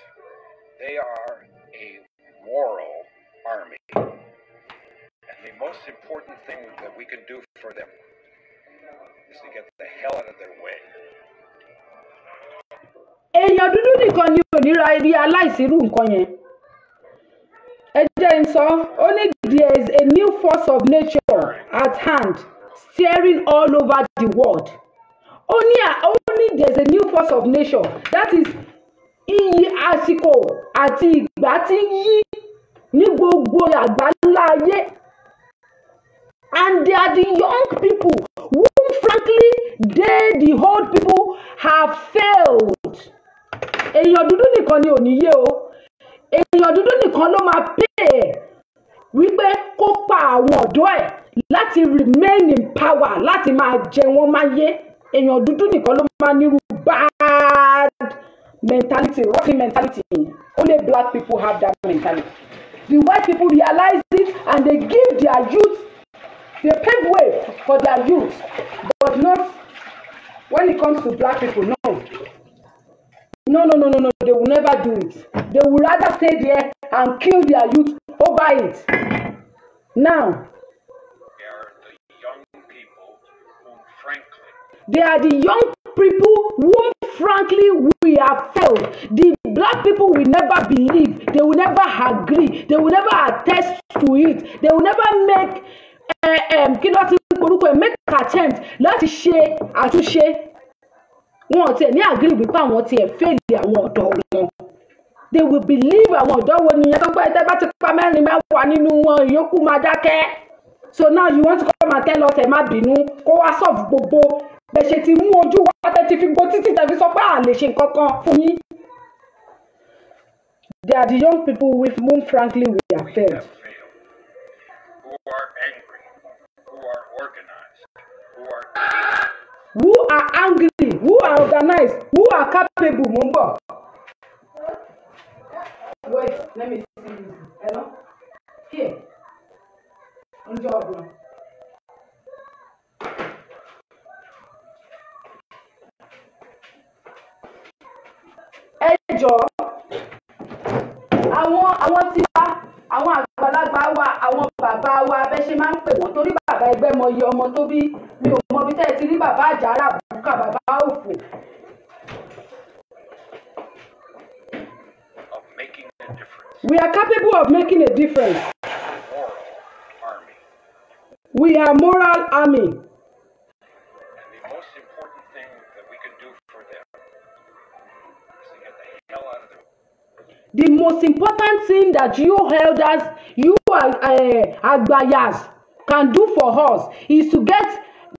S4: They are a moral army. And the most important thing that we can do for them is to get the hell out of their way.
S2: Èèyàn dúdú nìkan ni ò ní ra realize irú nǹkan yẹn. Ẹ jẹ́ n sọ, ó ní there is a new force of nature at hand, steering all over the world. Ó ní there is a new force of nature, that is, iye àsìkò àti ìgbà tí ń yí ní gbogbo àgbáńlá ayé, and they are the young people whom, frankly, they, the old people, have failed. Èèyàn dúdú nìkan ni ò ní yé o. Èèyàn dúdú nìkan ló máa pay ẹ̀ wípé kó pa àwọn ọ̀dọ́ ẹ̀ láti remain in power, láti máa jẹ wọ́n máyé. Èèyàn dúdú nìkan ló máa nírú bad mentality, rotten mentality. Only black people have that mentality. The white people realize it and they give their youth, they pave way for their youth, but not when it comes to black people. No, no, no, no, no, no, they will never do it. They will rather stay there and kill their youth over it now.
S4: They are the young people whom, frankly,
S2: They are the young people whom, frankly, we have failed. The black people will never believe, they will never agree, they will never attest to it, they will never make kí ló ti ń porúkọ ẹ̀, make attempt láti ṣe àtúnṣe. Wọn ò tiẹ̀ ní agree wípé àwọn tiẹ̀ fail àwọn ọ̀dọ́ wọn. They will believe àwọn ọ̀dọ́ wo nìyẹn tó gbọ́ ẹ bá ti pa mẹ́rin mẹ́wàá nínú wọn, ìyókù máa dákẹ́. So now you want to come and tell us ẹ má bínú, kó wá solve gbogbo bẹ́ẹ̀ ṣe ti mú ojú wa tẹ́ ti fi gbó títí tẹ́ fi sọ pé à lè ṣe nǹkan kan fún yín. They are the young people with whom, frankly, we have
S4: we
S2: failed.
S4: Have failed, who are angry, who are organized, who are
S2: Who are angry, who are organized, who are capable. Mo ń bọ̀. Wait, let me see this. Hello? Here. Oúnjẹ ọ̀gbìn. Ẹ jọ̀ọ́, àwọn tiwa, àwọn àgbàlagbà wa, àwọn bàbá wa, bẹ́ ṣe máa ń pè wọ́n, torí bàbá ẹgbẹ́ mọ iye ọmọ tó bí. Mi ò mọ ibi tẹ́ ẹ ti rí bàbá àjàrà bùkà, bàbá òfò.
S4: Of making a difference.
S2: We are capable of making a difference.
S4: Moral army.
S2: We are moral army.
S4: And the most important thing that we can do for them
S2: The most important thing that you elders, you agbayas can do for us is to get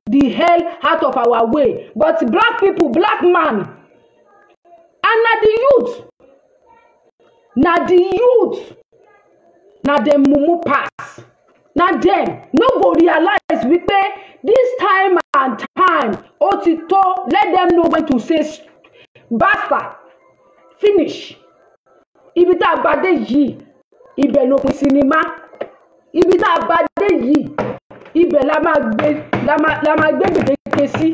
S2: the hell out of our way. But black people, black man, and na the youth, na the youth, na dem mumu pass. Na dem no go realize wípé this time and time ó ti tó. Let them know when to say basta, finish. Ibi tá a bá dé yìí, ibẹ̀ lópin sinimá. Ibi tá a bá dé yìí, ibẹ̀ la máa gbé, la máa gbé gbèdéke sí.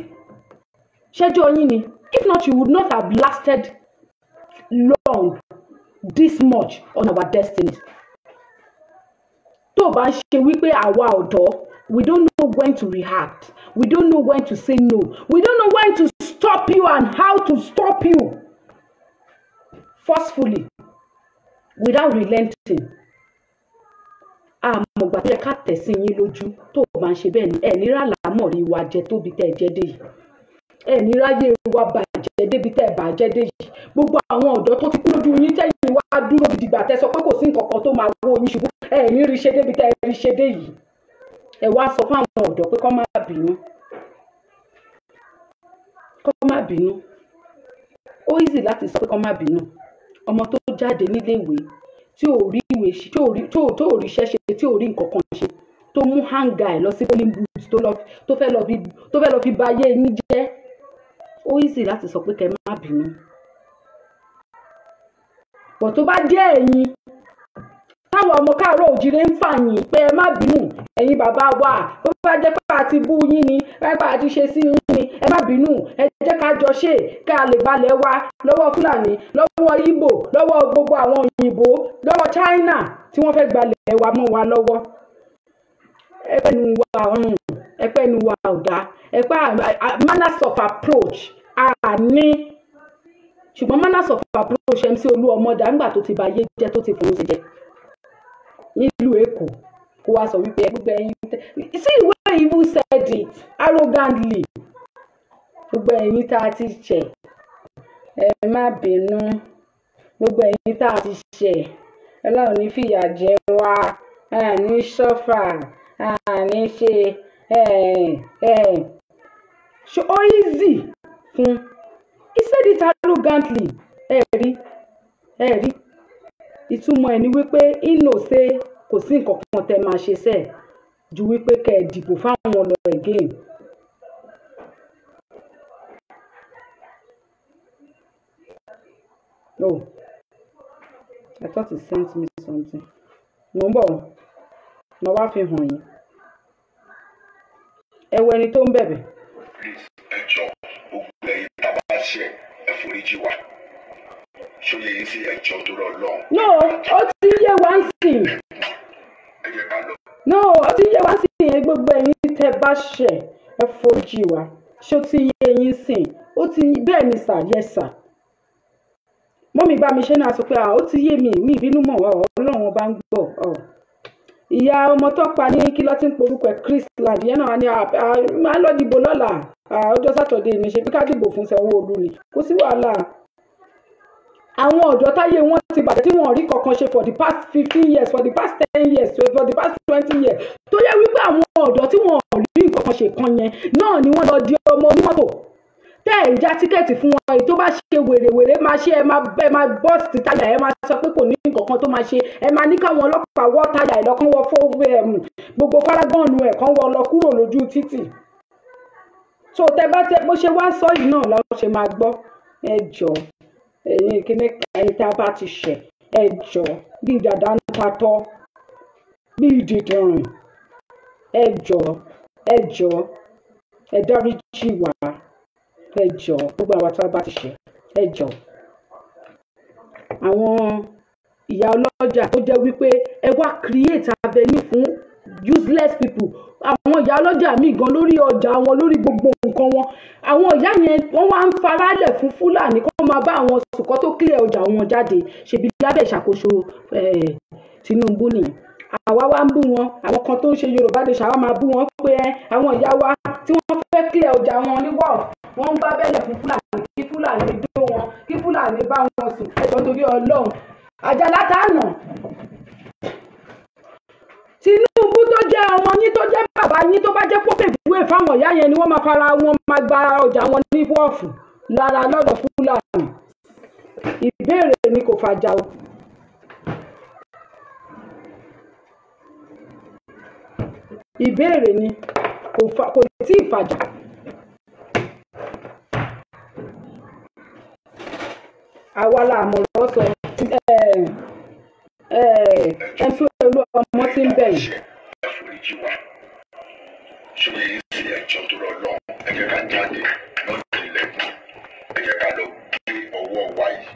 S2: Ṣẹ́jọ́ yín ni. If not, you would not have lasted long this much on our destiny. Tó o bá ń ṣe wípé àwa ọ̀dọ́, we don't know when to react, we don't know when to say no, we don't know when to stop you and how to stop you forcefully without relenting. Àmọ̀gbà tó yẹ ká tẹ̀ sí yín lójú. Tó o bá ń ṣe bẹ́ẹ̀ ni, ẹ̀ ní ràlámọ̀rí wa jẹ tóbi tẹ́ ẹ jẹ́ dé yìí, ẹ̀ ní ráyè wa bàjẹ́ débi tẹ́ ẹ bàjẹ́ dé yìí. Gbogbo àwọn ọ̀dọ́ tó ti kú lójú yín, tẹ́yìn wá dúró gidigba, tẹ́ sọ pé kò sí nǹkan kan tó máa wó yín ṣubú, ẹ̀ ní rí ṣe débi tẹ́ ẹ rí ṣe dé yìí. Ẹ wá sọ fún àwọn ọ̀dọ́ pé kọ́ má bínú, kọ́ má bínú. Ó easy láti sọ pé kọ́ má bínú. Ọmọ tó jáde nílé ìwé tí ò rí ìwé, tí ò ríṣẹ́ ṣe, tí ò rí nǹkan kan ṣe, tó mú hanga ẹ̀ lọ sí polling booth, tó fẹ́ lọ fi ba ayé yín jẹ́, ó easy láti sọ pé kẹ́ má bínú. Bọ̀ tó bá jẹ́ ẹ̀yin táwọn ọmọ káàárọ̀ òjìrè ń fà yín pé ẹ má bínú, ẹ̀yin bàbá wa, ó bá jẹ́ pé àti bú yín ni, pé àti ṣe sí yín ni, ẹ má bínú, ẹ jẹ́ ká jọ ṣe ká lè balẹ̀ wa lọ́wọ́ Fúlàní, lọ́wọ́ Ìgbò, lọ́wọ́ gbogbo àwọn òyìnbó, lọ́wọ́ China tí wọ́n fẹ́ gbalẹ̀ wa mọ́ wa lọ́wọ́. Ẹpẹ́nu wa ọ̀run, ẹpẹ́nu wa ọ̀dà, ẹpẹ́ manners of approach àní. Ṣùgbọ́n manners of approach MC Olúọmọdà nígbà tó ti ba ayé jẹ́, tó ti fòun ṣe jẹ́ nílùú Èkó, kó wá sọ wípé gbogbo ẹ̀yin tẹ, see the way he even said it arrogantly, gbogbo ẹ̀yin tá a ti ṣẹ̀, ẹ má bínú, gbogbo ẹ̀yin tá a ti ṣẹ̀, Ọlọ́run ní fìyà jẹ wá, a ní sọ́fà, a ní ṣe ṣe. Ó easy fún, he said it arrogantly. Ẹ rí, ẹ rí, ìtumọ̀ ẹ̀ ni wípé he know say kò sí nǹkan kan tẹ́ máa ṣe sẹ́ẹ̀ ju wípé kẹ́ ẹ dìbò fáwọn lọ again. Oh, I thought he sent me something. Mo ń bọ̀, mo wá fi hàn yín. Ẹ wo ẹni tó ń bẹ̀bẹ̀.
S5: Please, ẹ jọ̀ọ́, gbogbo ẹ̀yin tá a bá ṣẹ̀, ẹ foríjì wá. Ṣóyè yín sí? Ẹ jọ̀ọ́, tó rọ lọ́hùn.
S2: No, ó ti yé wa ń sìn.
S5: Ẹ jẹ́ ká lọ.
S2: No, ó ti yé wa ń sìn. Gbogbo ẹ̀yin tẹ́ bá ṣẹ̀, ẹ foríjì wá. Ṣó ti yé yín sìn? Ó ti bẹ́ẹ̀ ni sir, yes sir. Mummy bá mi ṣe náà sọ pé ó ti yé mi, mi ìbínú mọ̀ wá, Ọlọ́run ọba ń gbọ́. Ìyá ọmọ tó pa ní kí ló ti ń porúkọ ẹ̀, Chrisland yẹn náà ni máa ń lọ dìbò lọ́la, ọjọ́ Saturday ní ṣe bí ká dìbò fún Sanwó-Olú ni, kò sí wàhálà. Àwọn ọ̀dọ́ táyé wọn ti bàjẹ́, tí wọ́n rí kankan ṣe for the past 15 years, for the past 10 years, for the past 20 years, tó yẹ wípé àwọn ọ̀dọ́ tí wọ́n rí nǹkan ṣe kan yẹn náà ni wọ́n lọ di ọmọ onímọ́tò tẹ́ ẹ̀ ń já ticket fún wọn. Èyí tó bá ṣe wèrèwèrè máa ṣe, ẹ máa bọ́ọ̀sì táyà, ẹ máa sọ pé kò ní nǹkan kan tó máa ṣe, ẹ máa ní káwọn ọlọ́pàá wọ́ táyà ẹ̀ lọ́kàn, wọ́ fún gbogbo fárágọ́ọ̀nù ẹ̀ kán wọ́ lọ kúrò lójú títì. So tẹ bá tẹ bó ṣe wá sọ yìí náà làwọn ṣe máa gbọ́. Ẹ jọ, ẹ̀yin kíní, ẹ̀yin tá a bá ti ṣẹ̀, ẹ jọ, bí dàda ń tatọ́, bí dìdìrìn, ẹ jọ, ẹ jọ, ẹ dáríjì wá, ẹ jọ, gbogbo àwọn tó bá ti ṣẹ̀, ẹ jọ. Àwọn ìyá ọlọ́jà tó jẹ́ wípé ẹ wá create avenue fún useless people, àwọn ìyá ọlọ́jà míì gan lórí ọjà wọn, lórí gbogbo nǹkan wọn, àwọn ìyá yẹn wọ́n wá ń farálẹ̀ fún Fúlàní kó máa bá àwọn sùkọ́ tó clear ọjà wọn jáde. Ṣèbí lábẹ́ ìṣàkóso Tinubu nìyẹn. Àwa wá ń bú wọn, àwọn kan tó ń ṣe Yorùbá Nation, àwa máa bú wọn pé ẹ àwọn ìyá wa tí wọ́n fẹ́ clear ọjà wọn ní wọ́ọ̀, wọ́n ń bá bẹ́lẹ̀ fún Fúlàní, kí Fúlàní dó wọn, kí Fúlàní bá wọn sùn. Ẹjọ́, torí Ọlọ́run. Àjàlá tá a nà. Tinubu tó jẹ́ ọmọ yín, tó jẹ́ bàbá yín, tó bá jẹ́ pọ́pẹ́ ìwé fáwọn ìyá yẹn ni wọ́n máa fara wọn máa gba ọjà wọn ní wọ́ọ̀fù lára lọ́dọ̀ Fúlàní. Ìbéèrè ni, kò fàjà o. Ìbéèrè ni, kò tí ì fàjà. Àwa la àmọ̀ràn sọ MC Olúọmọ tí ń bẹ̀ yìí.
S5: Ẹ foríjì wá. Ṣòye yìí sí, ẹjọ́ tó rọ lọ́hùn. Ẹ jẹ́ ká jáde lọ́dún ilẹ̀kùn. Ẹ jẹ́ ká lọ gbé ọwọ́ wa yìí.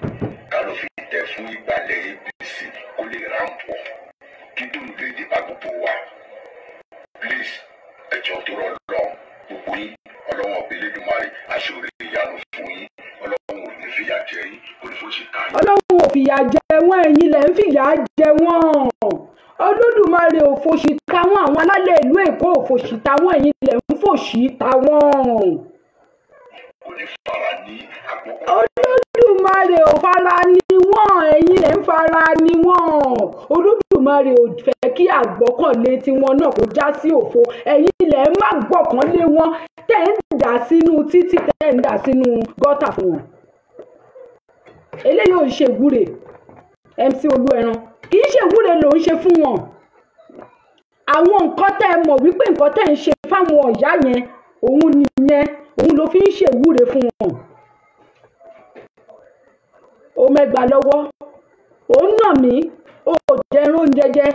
S5: Ká lọ fi tẹ̀ fún ìgbàlẹ̀ APC kó lè ráńpọ̀. Kí dùn lè dé bá gbogbo wa. Please, ẹjọ́ tó rọ lọ́hùn. Gbogbo yín, Ọlọ́run ọ̀bẹ Elédùmarè, aṣọ́rẹ́ ìyanu fún yín. Ọlọ́run ò ní fìyà jẹ yín, kò ní fòṣì ká yín.
S2: Ọlọ́run ò fìyà jẹ wọ́n, ẹ̀yin lẹ̀ ń fìyà jẹ wọ́n. Olódùmarè ò fòṣì táwọn, àwọn alálẹ̀ ìlú Èkó ò fòṣì táwọn, ẹ̀yin lẹ̀ ń fòṣì táwọn.
S5: Kò ní fara ní àgbọ̀kọ̀.
S2: Olódùmarè ò fara ní wọ́n, ẹ̀yin lẹ̀ ń fara ní wọ́n. Olódùmarè ò fẹ́ kí àgbọ́kànlé tiwọn náà kó já sí òfo, ẹ̀yin lẹ̀ ń má gbọ́kànlé wọn, tẹ̀ ń dà sínú títì, tẹ̀ ń dà sínú gọ́tà fún wọn. Eléyìí ò ń ṣe ìwúre, MC Olúẹran, kì í ṣe ìwúre ló ń ṣe fún wọn. Àwọn nǹkan tẹ́ ẹ mọ̀ wípé nǹkan tẹ́ ń ṣe fáwọn ọ̀yá yẹn òun nìyẹn, òun ló fi ń ṣe ìwúre fún wọn. Ó mẹ́gbàá lọ́wọ́, òun nà mí, ó jẹun oúnjẹ jẹ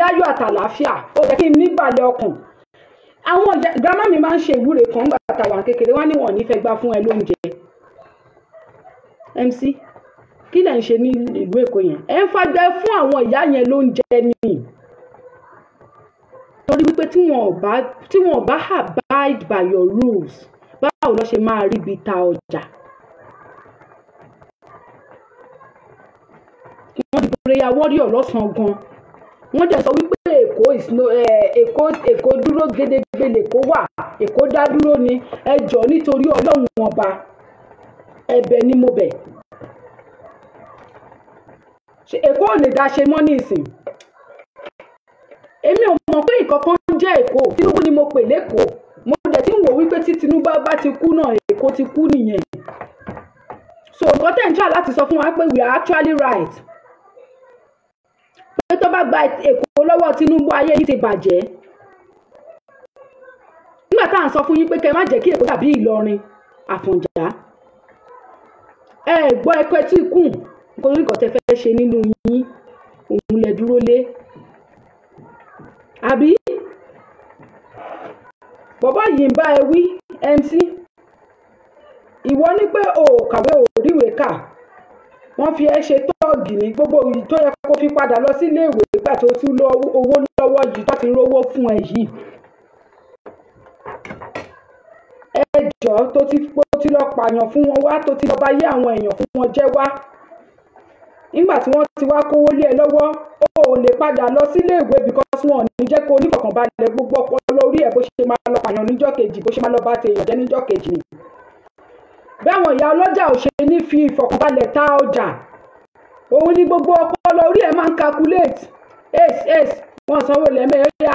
S2: láyọ̀ àtàlàáfíà, ó jẹ́ kí n níbàlẹ̀ ọkàn. Àwọn grandma mi máa ń ṣe ìwúre kan nígbà táwa kékeré, wọ́n ní wọn ò ní fẹ́ gbá fún ẹ lóúnjẹ. MC, kí lẹ̀ ń ṣe ní ìlú Èkó yẹn? Ẹ ń fagbẹ́ fún àwọn ìyá yẹn lóúnjẹ ni, torí wípé tí wọn ò bá abide by your rules, báwo ló ṣe máa rí ibi ta ọjà? Wọ́n di prayer warrior lọ́sàn-án gan. Wọ́n dẹ̀ sọ wípé Èkó is no Èkó, Èkó dúró gédégbé, lÈkó wà, Èkó dá dúró ni. Ẹ jọ̀ọ́, nítorí Ọlọ́run ọba, ẹ̀bẹ̀ ni mo bẹ̀. Ṣé Èkó ò lè dá ṣe mọ́ ní ìsìn? Èmi ò mọ̀ pé nǹkan kan ń jẹ́ Èkó. Tinubu ni mo pè lÉkòó. Mo dẹ̀ ti ń wò wípé tí Tinubu bá ti kú náà, Èkó ti kú nìyẹn. So nǹkan tẹ̀ ń try láti sọ fún wa pé we are actually right, pé tó bá gba Èkó lọ́wọ́ Tinubu, ayé yìí ti bàjẹ́. Nígbà tá à ń sọ fún yín pé kẹ́ má jẹ́ kí Èkó dàbí Ìlọrin, Àfọ̀njá, ẹ gbọ́, ẹkọ tí kùn nítorí nǹkan tẹ́ fẹ́ ṣe nínú yín òun lẹ dúró lé. Àbí bọ̀bọ́ yìí ń bá ẹ wí, MC, ìwọ ní pé o ò kàwé, o ò ríwèé kà, wọ́n fi ẹ́ ṣe tọ́ọ̀gì ní gbogbo èyí tó yẹ kó fi padà lọ sílé ìwé nígbà tó tún lọ owó lọ́wọ́ yìí, tó ti ń rówó fún ẹ yìí. Ẹ jọ̀ọ́, tó ti lọ pààyàn fún wọn wá, tó ti lọ bá yé àwọn èèyàn fún wọn jẹ́ wá, nígbà tí wọ́n ti wá kówó lé ẹ lọ́wọ́, o ò lè padà lọ sílé ìwé because wọn ò ní jẹ́ kó onífọ̀kànbalẹ̀. Gbogbo ọpọlọ orí ẹ̀, bó ṣe máa lọ pààyàn níjọ́ kejì, bó ṣe máa lọ bá tèèyàn jẹ́ níjọ́ kejì ni. Báwọn ìyá ọlọ́jà ò ṣe ní fi ìfọ̀kànbalẹ̀ ta ọjà, òun ni gbogbo ọpọlọ orí ẹ̀ máa ń calculate ace ace. Wọ́n sanwó lẹ́mẹ̀ẹ́yà,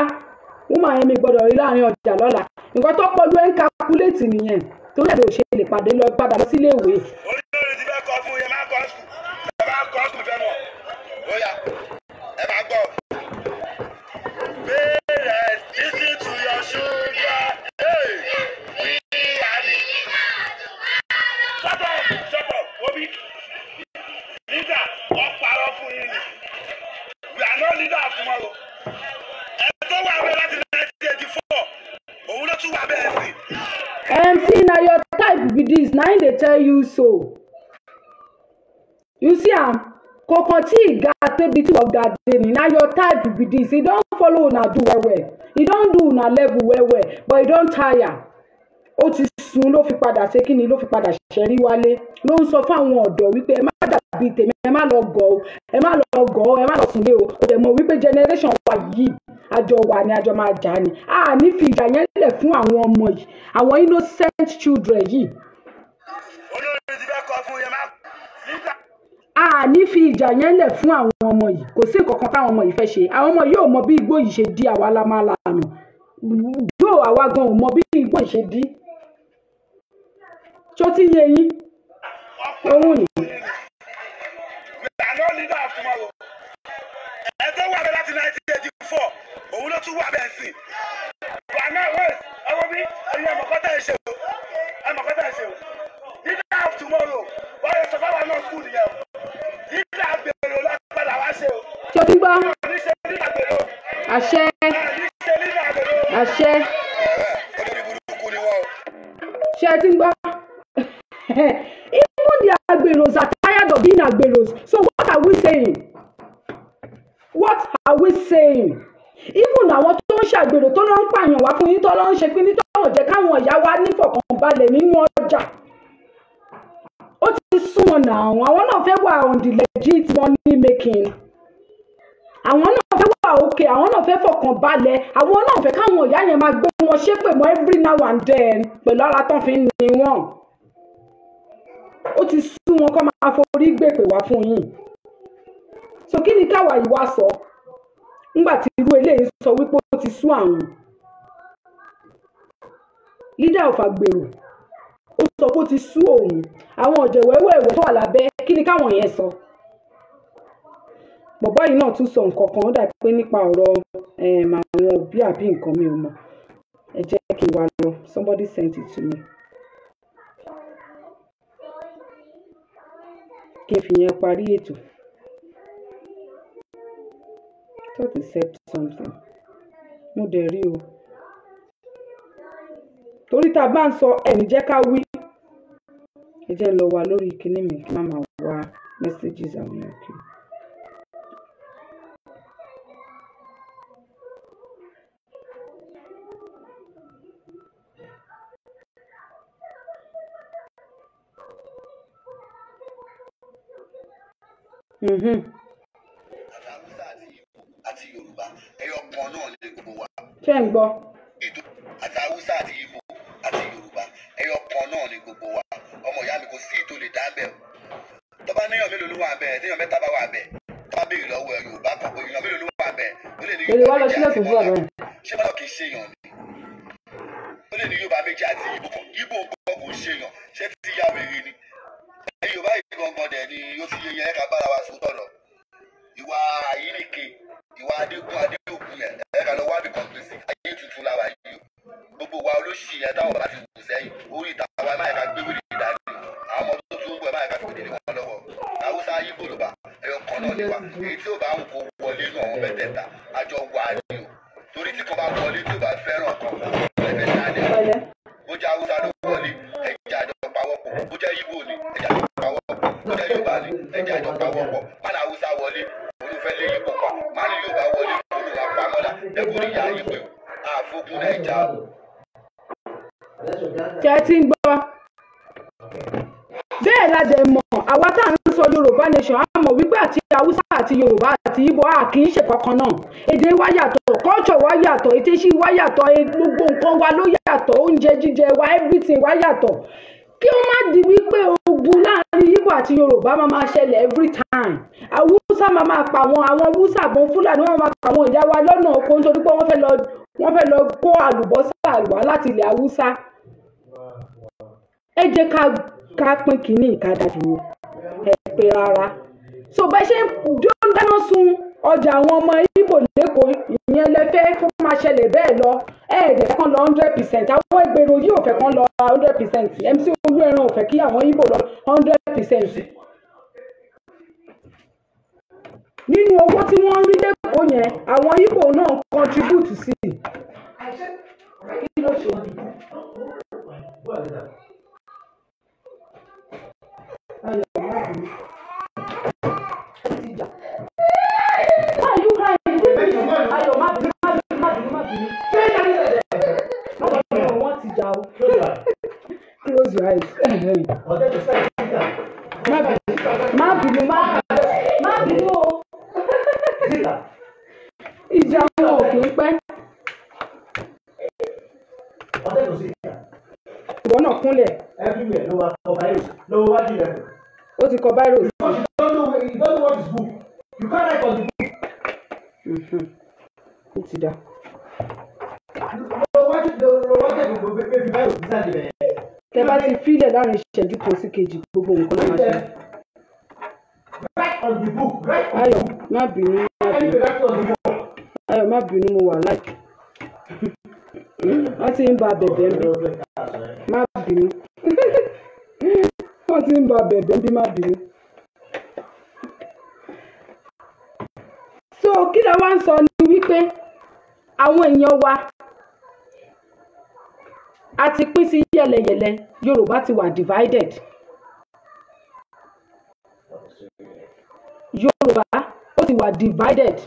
S2: woman yẹn mi gbọ́dọ̀ rí láàrin ọjà lọ́la. Nǹkan tó pọ̀lú ẹ̀ ń calculate nìyẹn, torí ẹ̀ ló ṣe lè pàdé lọ padà lọ sílé ìwé.
S1: Olórí ti fẹ́ kọ́ fún yẹn, máa kọ́ school, ẹ máa kọ́ school fẹ́ mọ̀ bóyá ẹ máa gbọ́. Parents, listen to your children. Hey, we are the. Shut up, shut up, Obi. Leader, wọ́n parọ́ fún yín ni. We are not leader of tomorrow. Ẹ tó wà bẹ́ẹ̀ láti 1984, òun ló tún wà bẹ́ẹ̀ sí.
S2: MC, na your type be this, na im dey tell you so. You see am, kò kàn tí ì ga débi tí wọ́n ga dé ni. Na your type be this. E don follow una do well well, e don do una level well well, but e don tire. Ó ti sun ló fi padà ṣe kíni, ló fi padà ṣẹ́rí wálé, ló ń sọ fún àwọn ọ̀dọ́ wípé ẹ má dàbí tèmi, ẹ má lọ gọ̀ o, ẹ má lọ gọ̀ o, ẹ má lọ sùnlé o. Kò dẹ̀ mọ̀ wípé generation wa yìí, àjọ wà ní, àjọ máa jà ni. A ní fi ìjà yẹn lẹ̀ fún àwọn ọmọ yìí, àwọn innocent children yìí.
S1: Olórí ti fẹ́ kọ́ fún yẹn, máa leader.
S2: A ní fi ìjà yẹn lẹ̀ fún àwọn ọmọ yìí. Kò sí nǹkan kan táwọn ọmọ yìí fẹ́ ṣe. Àwọn ọmọ yìí ò mọ bí igbó yìí ṣe di, àwa la máa lànà dó. Àwa gan ò mọ bí igbó yìí ṣe di. Tó ti yé yín òun ni.
S1: We are not leader of tomorrow. Ẹ tó wà bẹ́ẹ̀ láti 1984, òun ló tún wà bẹ́ẹ̀ sí. We are not wait. Ẹ wo bí ẹ̀yin ẹ̀mọ̀kọ́tà ẹ̀ ṣe o. Ẹ̀mọ̀kọ́tà ẹ̀ ṣe o. Leader of tomorrow. Wọ́n yẹ sọ fáwọn náà school nìyẹn o. Leader gbèrò lápadà wá ṣe o.
S2: Tó ti gbọ́.
S1: Ní ṣe leader gbèrò.
S2: Àṣẹ.
S1: Ní ṣe leader gbèrò.
S2: Àṣẹ.
S5: Olórí burúkú ni wọ́n o.
S2: Ṣé ẹ ti ń gbọ́? Even the agberos are tired of being agberos. So what are we saying? What are we saying? Even àwọn tó ń ṣàgbèrò, tó lọ ń pààyàn wá fún yín, tó lọ ń ṣe pín ní tọ́wọ̀n jẹ́ káwọn ìyá wa nífọ̀kànbalẹ̀ nínú ọjà, ó ti sún wọn náà. Àwọn náà fẹ́ wà on the legit money making. Àwọn náà fẹ́ wà okay. Àwọn náà fẹ́ fọkànbalẹ̀. Àwọn náà fẹ́ káwọn ìyá yẹn máa gbé wọn ṣépè mọ́ every now and then pẹ̀lú ara tán fi ń ni wọ́n. Ó ti sú wọn kó máa forí gbèpè wá fún yín. So kí ni káwa yìí wá sọ nígbà tí irú eléyìí sọ wípé ó ti sú àwọn? Leader of agbèrò, ó sọ pé ó ti sú òun. Àwọn ọ̀jẹ̀ wẹ́wẹ́wẹ́ tó wà lábẹ́, kí ni káwọn yẹn sọ? Bọ̀bọ́ yìí náà tún sọ nǹkan kan, ó dà pé nípa ọ̀rọ̀ àwọn òbí àbí nǹkan, mi ò mọ̀. Ẹ jẹ́ kí n wá lọ. Somebody sent it to me. Kí n fi yẹn parí ètò. Thought he said something. Mo dẹ̀ rí o, torí tá a bá ń sọ ẹnì jẹ́ ká wí. Ẹ jẹ́ n lọ wá lórí kinní mi, kí n má máa wá messages àwọn èèyàn kiri.
S5: Àti Haúsá àti Ìgbò àti Yorùbá, ẹyọ kan náà ní gbogbo wa.
S2: Ṣé ń gbọ́?
S5: Èdò àti Haúsá àti Ìgbò àti Yorùbá, ẹyọ kan náà ní gbogbo wa. Ọmọ ìyá mi, kò sí ìtò lè dá bẹ́ẹ̀ o. Tó bá níyàn mélòó ló wà bẹ́ẹ̀, téèyàn mẹ́ta bá wà bẹ́ẹ̀, tó bá béèrè lọ́wọ́ ẹ Yorùbá kan pé èèyàn mélòó ló wà bẹ́ẹ̀, ó lè ní
S2: Èrè
S5: Yorùbá
S2: wá lọ
S5: méjì àti
S2: sílẹ̀kùn fún
S5: mọ́lá.
S2: ọ̀rẹ́.
S5: Ṣé báwo kì í ṣèyàn ni? Ó lè ní Yorùbá méjì àti Ìgbò kan. Ìgbò nǹkan kò ṣèyàn, ṣé ti ya wèrè ni? Ẹ̀yin Yorùbá yìí gangan dẹ̀ ni ó ti yé yẹn, ká bára wa sòótọ́ lọ. Ìwà àyíníke, ìwà adékun adéòkun yẹn, ẹ ká lọ wá bìkan gbèsè. Ayé tuntun la wà yìí o. Gbogbo wa olóṣì yẹn táwọn bàbá ti wù sẹ́yìn orí ìta wa, ẹ má yẹ ká gbé wèrè dání o. Àwọn ọmọ tó tún ń bọ̀, ẹ má yẹ ká fi wèrè lé wọn lọ́wọ́. Haúsá, Ìgbò, Yorùbá, ẹyọ kan náà ni wa. Èyí tí ó bá ń kó wọlé nù àwọn mẹ́tẹ̀ẹ̀ta, àjọ wà ní o, torí tí kan bá wọlé tí ó bá fẹ́ràn kan, ẹ̀fẹ̀ dání o.
S2: Pẹ̀lẹ́.
S5: Bó jẹ́ Haúsá ló wọlé, ẹ̀jẹ̀ àjọ pawọ́pọ̀. Bó jẹ́ Ìgbò ni, ẹ̀jẹ̀ àjọ pawọ́pọ̀. Bó jẹ́ Yorùbá ni, ẹ̀jẹ̀ àjọ pawọ́pọ̀. Má ní Haúsá wọlé, òun fẹ́ lé Ìgbò pa. Má ní Yorùbá wọlé, òun wà pamọ́lá ẹ̀kọ́ ní ìyá Ìgbò àfokùn Nàìjà o.
S2: Ṣé ẹ ti ń gbọ́? Bẹ́ẹ̀ la dẹ̀ mọ̀. Àwa tá à ń sọ Yorùbá nation, á mọ̀ wípé àti Haúsá àti Yorùbá àti Ìgbò, a kì í ṣe kankan náà. Èdè wa yàtọ̀, culture wa yàtọ̀, ìtẹ́sí wa yàtọ̀, gbogbo nǹkan wa ló yàtọ̀, oúnjẹ jíjẹ wa, everything wa yàtọ̀. Kí ó má di wípé ogun láàrin Ìgbò àti Yorùbá máa máa ṣẹlẹ̀ every time. Haúsá máa máa pa àwọn Haúsá àbọ̀n Fúlàní, wọ́n máa pa àwọn ìyá wa lọ́nà oko nítorí pé wọ́n fẹ́ lọ kó àlùbọ́sà wá láti ilẹ̀ Haúsá. Ẹ jẹ́ ká pín kínní ìkadà dúró. Ẹ pé rárá. So bẹ́ẹ̀ ṣe ń dáná sun ọjà àwọn ọmọ Ìgbò lẹ́kọ̀ọ́ ìyẹn, lẹ fẹ́ kó máa ṣẹlẹ̀ bẹ́ẹ̀ lọ. Ẹ ẹ̀ dẹ̀ kán lọ 100%. Àwọn ìgbèrò yìí ò fẹ́ kán lọ 100%. MC Olúẹran ò fẹ́ kí àwọn Ìgbò lọ 100%. Nínú owó tí wọ́n ń rí lẹ́kọ̀ọ́ yẹn, àwọn Ìgbò náà contribute sí i. Kí ló ṣe? Ayọ̀, má bínú. Ó ti jà. Why are you crying? Ayọ̀, má bínú, má bínú, má bínú, má bínú. Má bínú, wọ́n ti jà o. Close your eyes. Má bínú, má bínú, má bínú, má bínú o. Ìjà wọn ò kì í pẹ́. Ìwọ náà kúnlẹ̀. Ó ti kọ báírò sí.
S6: book. You can't write on the book.
S2: Ó ti dá.
S6: Lọ wájú lọ wájú ẹ̀ gbogbo pé fi báyìí òbí sáà lè bẹ̀rẹ̀.
S2: Tẹ bá ti fílẹ̀ láàrin ìṣẹ́jú kan sí kejì, gbogbo nǹkan ló máa ṣe.
S6: Write on the book. Write on
S2: Ayọ̀, má bínú, má
S6: the
S2: bínú.
S6: book. Write on the book.
S2: Ayọ̀, má bínú, mo wà láì. Wọ́n ti ń ba bẹ̀bẹ̀ ń bí, má bínú. Wọ́n ti ń ba bẹ̀bẹ̀ ń bí, má bínú. So kí la wá ń sọ ni wípé àwọn èèyàn wa a ti pín sí yẹlẹyẹlẹ. Yorùbá ti wà divided. Yorùbá ó ti wà divided.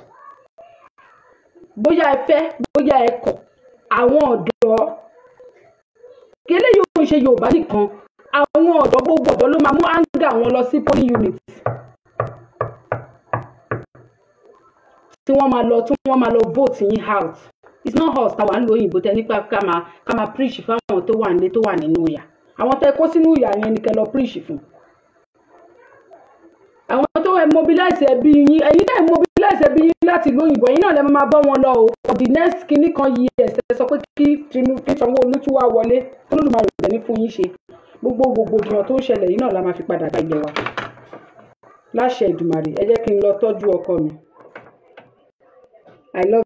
S2: Bóyá ẹ fẹ́, bóyá ẹ kọ̀, àwọn ọ̀dọ́ kí eléyìí ò ń ṣe Yorùbá nìkan, àwọn ọ̀dọ́, gbogbo ọ̀dọ́ ló máa mú anger wọn lọ sí polling unit tí wọ́n máa lọ, tí wọ́n máa lọ vote yín out. It's not us táwa ń lo òyìnbó tẹ nípa ká máa preach fáwọn tó wà nílé, tó wà nínú ìyà. Àwọn tẹ kó sínú ìyà yẹn ni kẹ́ lọ preach fún. Àwọn tó ẹ mobilize ẹbí yín, ẹ̀yin tẹ́ ẹ mobilize ẹbí yín láti ìlú òyìnbó, ẹ̀yin náà lẹ máa bọ́ wọn lọ o for the next kinní kan years. Ẹ sọ pé kí Tinubu, kí Sanwó-Olú tún wá wọlé. Olódùmarè ò ní fún yín ṣe. Gbogbo rògbòdìyàn tó ń ṣẹlẹ̀ yìí náà la máa fi padà gba ilẹ̀ wa láṣẹ Ìdùmarè. Ẹ jẹ́ kí n lọ tọ́jú ọkọ mi. I love